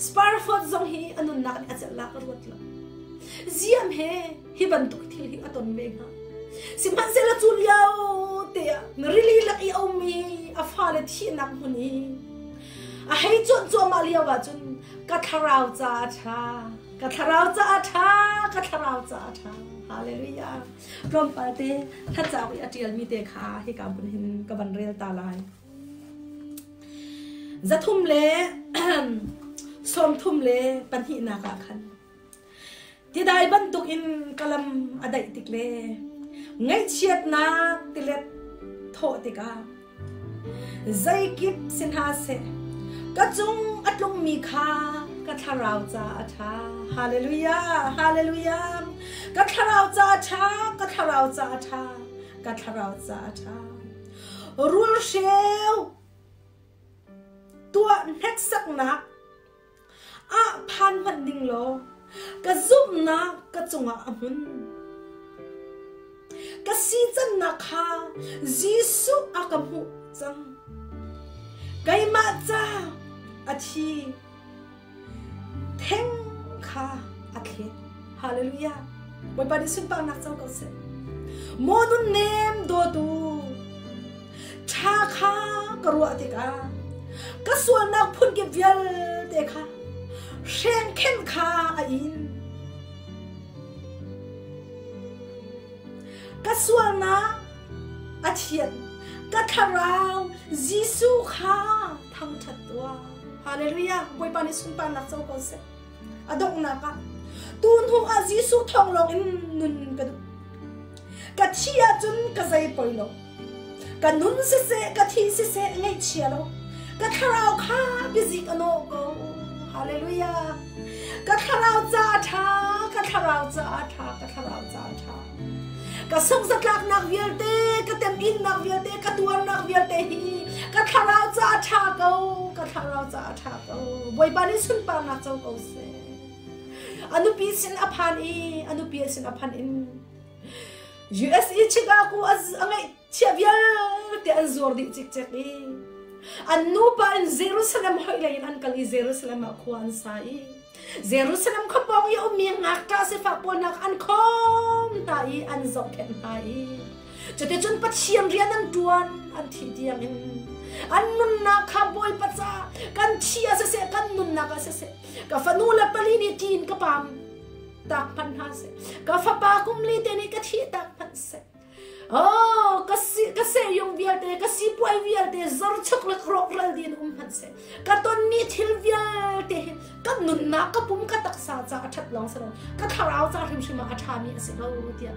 Sparford zong hi a nunnak nih a celh la ka ruat lo. Ziam he hi bantuk thil hi a ton ve hnga. Sihmanhsehlaw cu lio te ah rili lak i a ummi a fale thihnak hmun i a hei cuanh cuahmah lio ahcun ka thlarau ca a ṭha, ka thlarau ca a ṭha, ka thlarau ca a ṭha. Hallelujah. Tlawmpal te thlacauk i a ṭialmi te kha hika hmun hin ka van rel ta lai. 332 ah khan tidai bantukin ka lam a daih tik le ngaihchiatnak tilet thawh tikah zeikip si hna seh ka cung a tlungmi kha ka thlarau ca a ṭha. Hallelujah! Hallelujah! Ka thlarau ca a ṭha, ka thlarau ca a ṭha, ka thlarau ca a ṭha. Rulhreu tuah hneksaknak ah phan hmanh ding law ka zumhnak ka cungah a hmun. Ka sicannak kha Jesuh a ka hmuh cang. Keimah ca a thi. Theng kha a thlet. Hallelujah. Bawipa nih sunparnak co ko seh. Maw nunnem dawtu, ṭha kha ka ruah tikah ka sualnak phunkip vialte kha hrengkhenh kha a in. Ka sualnak a thian. Ka thlarau Jesuh kha thangṭhat tuah. Hallelujah! Bawipa nih sunparnak co ko seh. A donghnak ah tu hnu ah Jesuh thawng lawng in nun ka duh. Ka thi ahcun ka zei poi lo. Ka nun siseh, ka thi siseh ngaihchia lo. Ka thlarau kha biazik a nawh ko. Hallelujah! Ka thlarau ca a ṭha, ka thlarau ca a ṭha, ka thlarau ca a ṭha. Ka sungzatlaknak vialte, ka temhinnak vialte, ka tuarnak vialte hi ka thlarau ca a ṭha ko, ka thlarau ca a ṭha ko. Bawipa nih sunparnak co ko seh. A nupi sin a phan i a nupi sin a phan in USA Chicago a ngeih chiah vialte an zuar dih cikcek i an nupa in Jerusalem hoih lei in an kal i Jerusalem ah khua an sa i Jerusalem khuapawng i a ummi ngakṭah sifak pawl hna kha an khawm hna i an zohkhenh hna i cuticun Pathian rian an ṭuan an thih tiangin an nunnak kha Bawipa ca kan thi ah siseh kan nunnak ah siseh ka fanu le pali nih tiin ka pam tak hmanh hna seh ka fapa kum li te nih ka thih tak hmanh seh Oh, ka si ka seyung vialte ka sipuai vialte zorchuk le rawkral din um hmanh seh ka tonmi thil vialte hi ka nunnak ka pum ka taksa ca a ṭhat lawng si lo ka thlarau ca hrimhrim ah a ṭhami a si ko tiah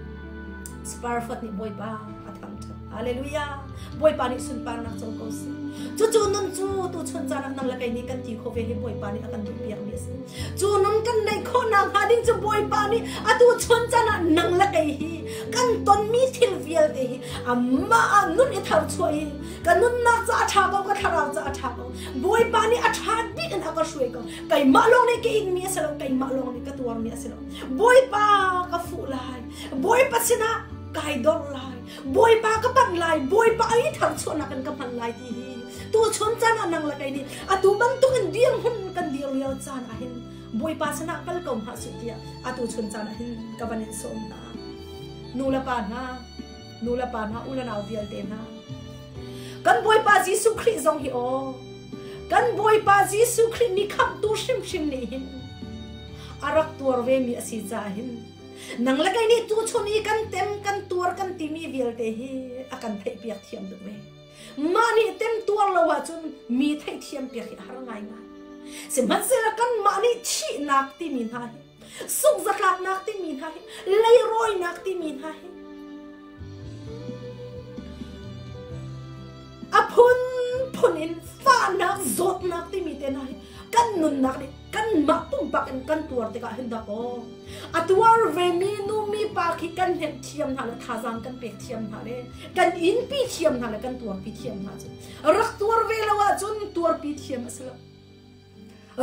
Sparford nih Bawipa a thangṭhat Hallelujah Bawipa nih sunparnak co ko seh cucu nun cu tu chun caan ah nang le kei nih kan ti kho ve hi Bawipa nih a kan duh piakmi a si Cu nun kan neih khawhnak hnga ding cu Bawipa nih atu chun caan ah nang le kei hi kan tonmi thil vialte hi amah ah nun i tharchuah i ka nunnak ca a ṭha ko, ka thlarau ca a ṭha ko. Bawipa nih a ṭha bik in a ka hruai ko. Keimah lawng nih ka inmi a si lo, keimah lawng nih ka tuarmi a si lo. Bawipa ka fuh lai, Bawipa sinah kai dor lai, Bawipa ka panh lai, Bawipa ai tharchuahnak in ka hman lai ti hi tuchun caan ah nang le kei nih atu bantuk in dirhmun kan dir lio caan ah hin Bawipa sinah kal ko hna sih tiah atu chun caan ah hin ka van in sawm hna. Nu le pa hna, nu le pa hna, u le nau vialte hna. Kan Bawipa Jesuh Khrih zong hi aw, kan Bawipa Jesuh Khrih mi khamhtu hrimhrim nih hin a rak tuar ve mi a si caah hin nang le kei nih tuchun i kan tem kan tuar kan timi vialte hi a kan theihpiak thiam deuh ve. Mah nih temtuar lo ahcun mi theihthiam piak hi a har ngaingai. Sihmanhsehlaw kanmah nih thihnak timi hna hi, sungzatlaknak timi hna hi, leirawinak timi hna hi, a phunphun in fahnak, zawtnak timi te hna hi kan nunnak nih kanmah pumpak in kan tuar tikah hin dah aw a tuar vemi nu mi pa khi kan hnemh thiam hna le thazaang kan pek thiam hna le kan inpi thiam hna le kan tuarpi thiam hna cu rak tuar ve lo ahcun tuarpi thiam a si lo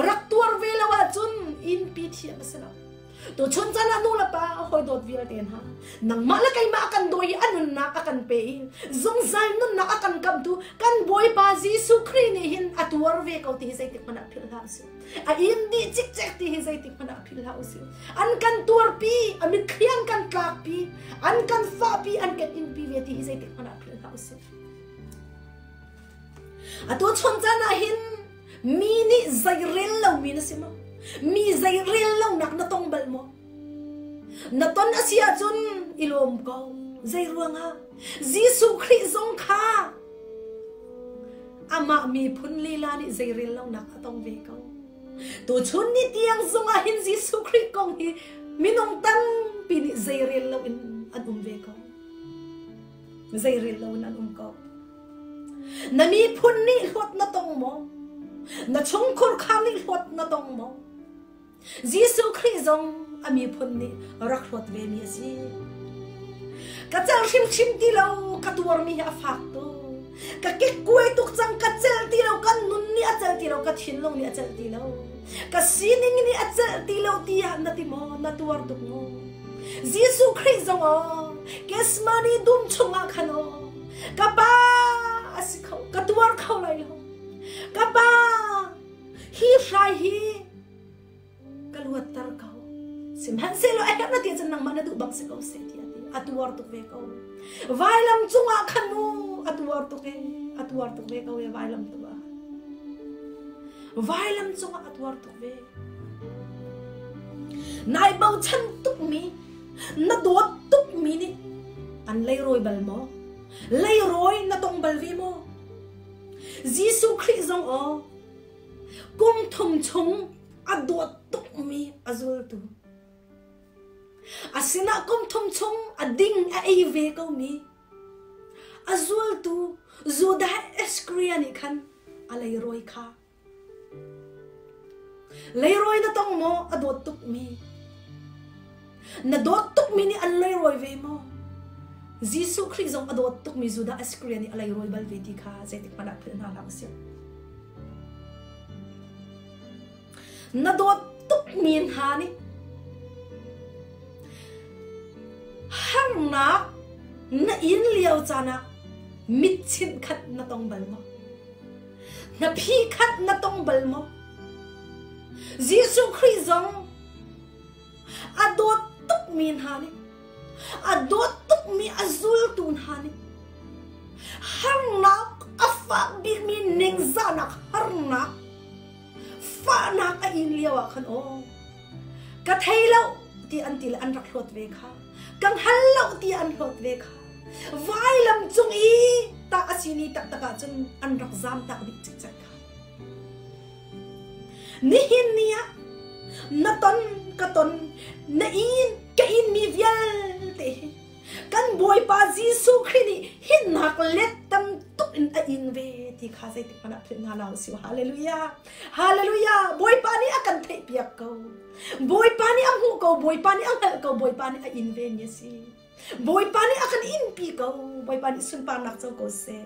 rak tuar ve lo ahcun inpi thiam a si lo tu chun caan ah nu le pa hawi dawt vialte hna nangmah le keimah kan dawi i a nunnak a a kan pe i zungzal nunnak a kan kamtu kan Bawipa Jesuh Khrih nih hin a tuar ve ko ti hi zeitik hmanh ah philh hlah usih. A in dih cikcek ti hi zeitik hmanh ah philh hlah usih. An kan tuarpi, a mitthli an kan tlakpi, an kan fahpi, an kan inpi ve ti hi zeitik hmanh ah philh hlah usih. Atu chun caan ah hin mi nih zeirel lomi na si maw? Mi zeirel lonak na tong bal maw? Na ton a si ahcun i lawm ko. Zei ruangah? Jesuh Khrih zong kha amah miphun lila nih zeirel lonak a tong ve ko. Tuchun ni tiang zongah hin Jesuh Khrih kong hi minung tampi nih zeirel loin an um ve ko. Zeirel loin an um ko. Na miphun nih hlawt na tong maw? Na chungkhur kha nih hlawt na tong maw? Jesuh Khrih zong a miphun nih rak hlawt ve mi a si. Ka cel hrimhrim ti lo, ka tuarmi hi a fak tuk. Ka kekkuai tuk cang, ka celh ti lo, kan nun nih a celh ti lo, ka thinlung nih a celh ti lo. Ka sining nih a celh ti lo tiah na ti maw, na tuar tuk maw? Jesuh Khrih zong aw, Gethsemane dum chungah khan aw, ka pa a si kho, ka tuar kho lai lo. Ka pa, hi hrai hi ka luatter ko. Sihmanhsehlaw a herh na ti cun nangmah na duh bang si ko seh tiah a ti. A tuar tuk ve ko. Vailam cungah khan mu a tuar tuk e, a tuar tuk ve ko e vailam tu ah. Vailam cungah a tuar tuk ve. Nai bochan tukmi, na dawt tukmi nih an leirawi bal maw? Leirawi na tong bal ve maw? Jesuh Khrih zong aw kum thum chung a dawt tukmi a zultu. A sinah kum thum chung a ding a ei ve komi a zultu Judah Iskariot nih khan a leirawi kha. Leirawi na tong maw a dawt tukmi? Na dawt tukmi nih an leirawi ve maw? Jesuh Khrih zong a dawt tukmi Judah Iskariot nih a leirawi bal ve ti kha zeitik hmanh ah philh hna hlah usih. Na dawt tukmi hna nih harnak na in lio caan ah mitchinh khat na tong bal maw? Na phi khat na tong bal maw? Jesuh Khrih zong a dawt tukmi hna nih a dawt tukmi a zultu hna nih harnak a fak bikmi ningzahnak harnak fahnak a in lio ah khan aw ka thei lo ti an ti le an rak hlawt ve kha ka hngal lo ti an hlawt ve kha vailam cung i ta a si ni taktak ah cun an rak zam tak dih cikcek kha Nihin ni ah na ton ka ton na in ka in mi vialte hi kan Bawipa Jesuh Khrih nih hinnak let tam tuk in a in ve ti kha zeitik hmanh ah philh hna hlah usih. Hallelujah. Hallelujah. Bawipa nih a kan theihpiak ko. Bawipa nih a hmuh ko. Bawipa nih a hngalh ko. Bawipa nih a in ve mi a si. Bawipa nih a kan inpi ko. Bawipa nih sunparnak co ko seh.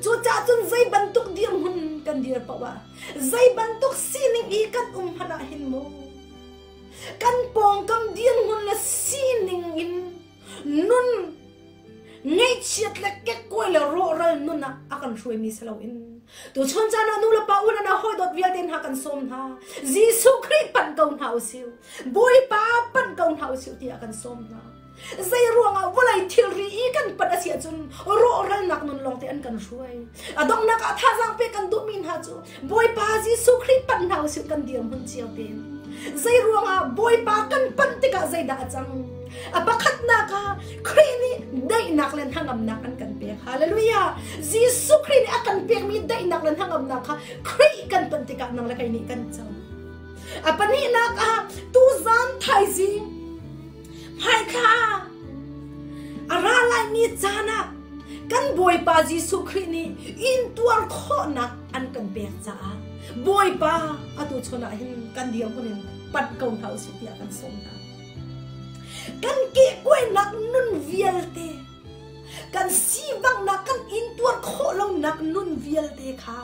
Cucaah cun zei bantuk dirhmun kan dir paoh ah, zei bantuk sining i kan um hmanh ah hin mu, kan pawngkam dirhmun le sining in nun ngaihchiat le kekkuai le rawhral nun ah a kan hruaimi si loin tuchun caan ah nu le pa u le nau hawi dawt vialte hna kan sawm hna Jesuh Khrih panh ko hna usih Bawipa panh ko hna usih tiah kan sawm hna Zei ruangah vawlei thilri i kan pat a si ahcun rawhralnak nun lawngte an kan hruai. A donghnak ah thazaang pek kan duhmi hna cu Bawipa Jesuh Khrih panh hna usih kan dirhmun cio te. Zei ruangah Bawipa kan panh tikah zeidah a cang? A pakhatnak ah Khrih nih daihnak le hnangamnak an kan pek. Hallelujah! Jesuh Khrih nih a kan pekmi daihnak le hnangamnak kha Khrih kan panh tikah nang le kei nih kan co. A pahnihnak ah tuzan thaizing Hmaithla a ra laimi caan ah kan Bawipa Jesuh Khrih nih intuar khawhnak an kan pek caah Bawipa atu chun ah hin kan dirhmun in panh ko hna usih tiah kan sawm hna. Kan kehkuainak nun vialte, kan sivanghnak, kan intuar khawh lonak nun vialte kha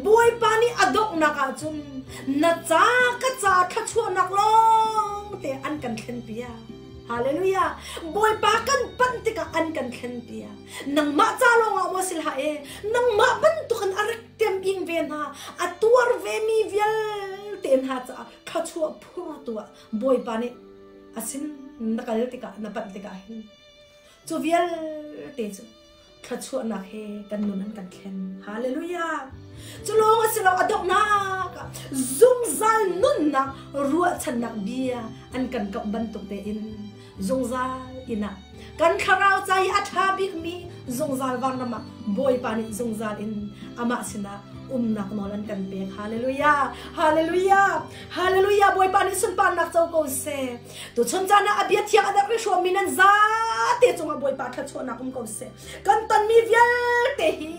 Bawipa nih a donghnak ahcun na ca ka ca thluachuahnak lawng te an kan thlenpiak. Hallelujah! Bawipa kan panh tikah an kan thlen piak. Nangmah ca lawngah maw si hlah e, nangmah bantukin a rak tem ing ve hna, a tuar ve mi vialte hna caah thluachuah phur tu ah Bawipa nih a sin na kal tikah na panh tikah hin cu vialte cu thluachuahnak he kan nun an kan thlen. Hallelujah! Cu lawng a si lo a donghnak ah zungzal nunnak ruahchannak bia an kan kamh bantuk tein zungzal inn ah kan thlarau ca i a ṭha bikmi zungzal vanram ah Bawipa nih zungzal in amah sinah umnak nawl an kan pek. Hallelujah! Hallelujah! Hallelujah! Bawipa nih sunparnak co ko seh. Tuchun caan ah a bia thiang a rak i hrawmmi nan zate cungah Bawipa thluachuahnak um ko seh. Kan tonmi vialte hi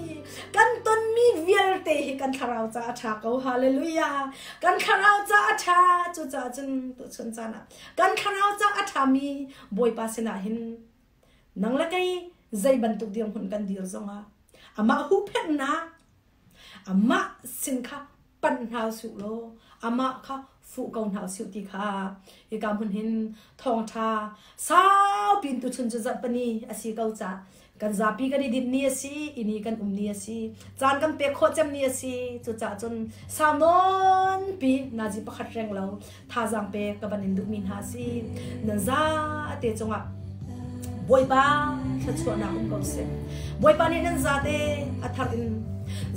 kan tonmi vialte hi kan thlarau ca a ṭha ko. Hallelujah! Kan thlarau ca a ṭha. Cucaah cun tuchun caan ah kan thlarau ca a ṭhami Bawipa sinah hin nang le kei zei bantuk dirhmun kan dir zongah amah huhphenhnak amah sin kha panh hna usih law amah kha fuh ko hna usih ti kha hika hmun hin thawngṭha saupi in tuchun cu zarhpini a si ko cah kan zapi kan i dinh ni a si i ni kan um ni a si caan kan pek khawh cem ni a si cucaah cun sau nawnpi nazi pakhat reng lo thazaang pek ka van in duhmi hna a si nan zate cungah Bawipa thluachuahnak um ko seh Bawipa nih nan zate a thar in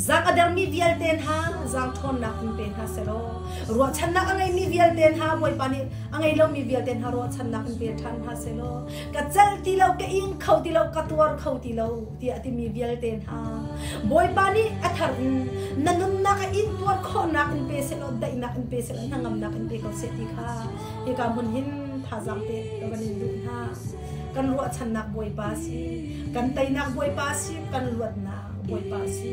Zang a dermi vialte hna zaang ṭhawnnak in pe hna selaw ruahchannak a ngeimi vialte hna Bawipa nih a ngei lomi vialte hna ruahchannak in pe ṭhan hna selaw ka celh ti lo ka ing kho ti lo ka tuar kho ti lo tiah a timi vialte hna Bawipa nih a thar in na nunnak a in tuar khawhnak in pe selaw daihnak in pe selaw hnangamnak in pe ko seh ti kha hika hmun hin thazaang pek ka van in duh hna kan ruahchannak Bawipa si kan teinak Bawipa si kan luatnak Bawipa si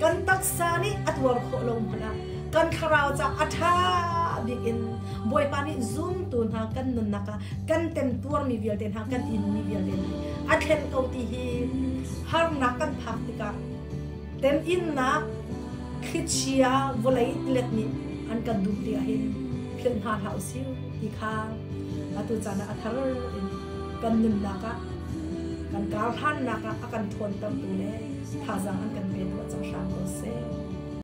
kan taksa nih a tuar khawh lo hmanh ah kan thlarau ca a ṭha bik in Bawipa nih zumtu hna kan nunnak ah kan temtuarmi vialte hna kan inmi vialte hna a thlen ko ti hi harnak kan phak tikah teminnak thlichia vawlei tilet nih an kan duh ti ahhin philh hna hlah usih ti kha atu caan ah a thar in kan nunnak ah kan karhlannak ah a kan ṭhawntertu le thazaang an kan pe tuah cang hram.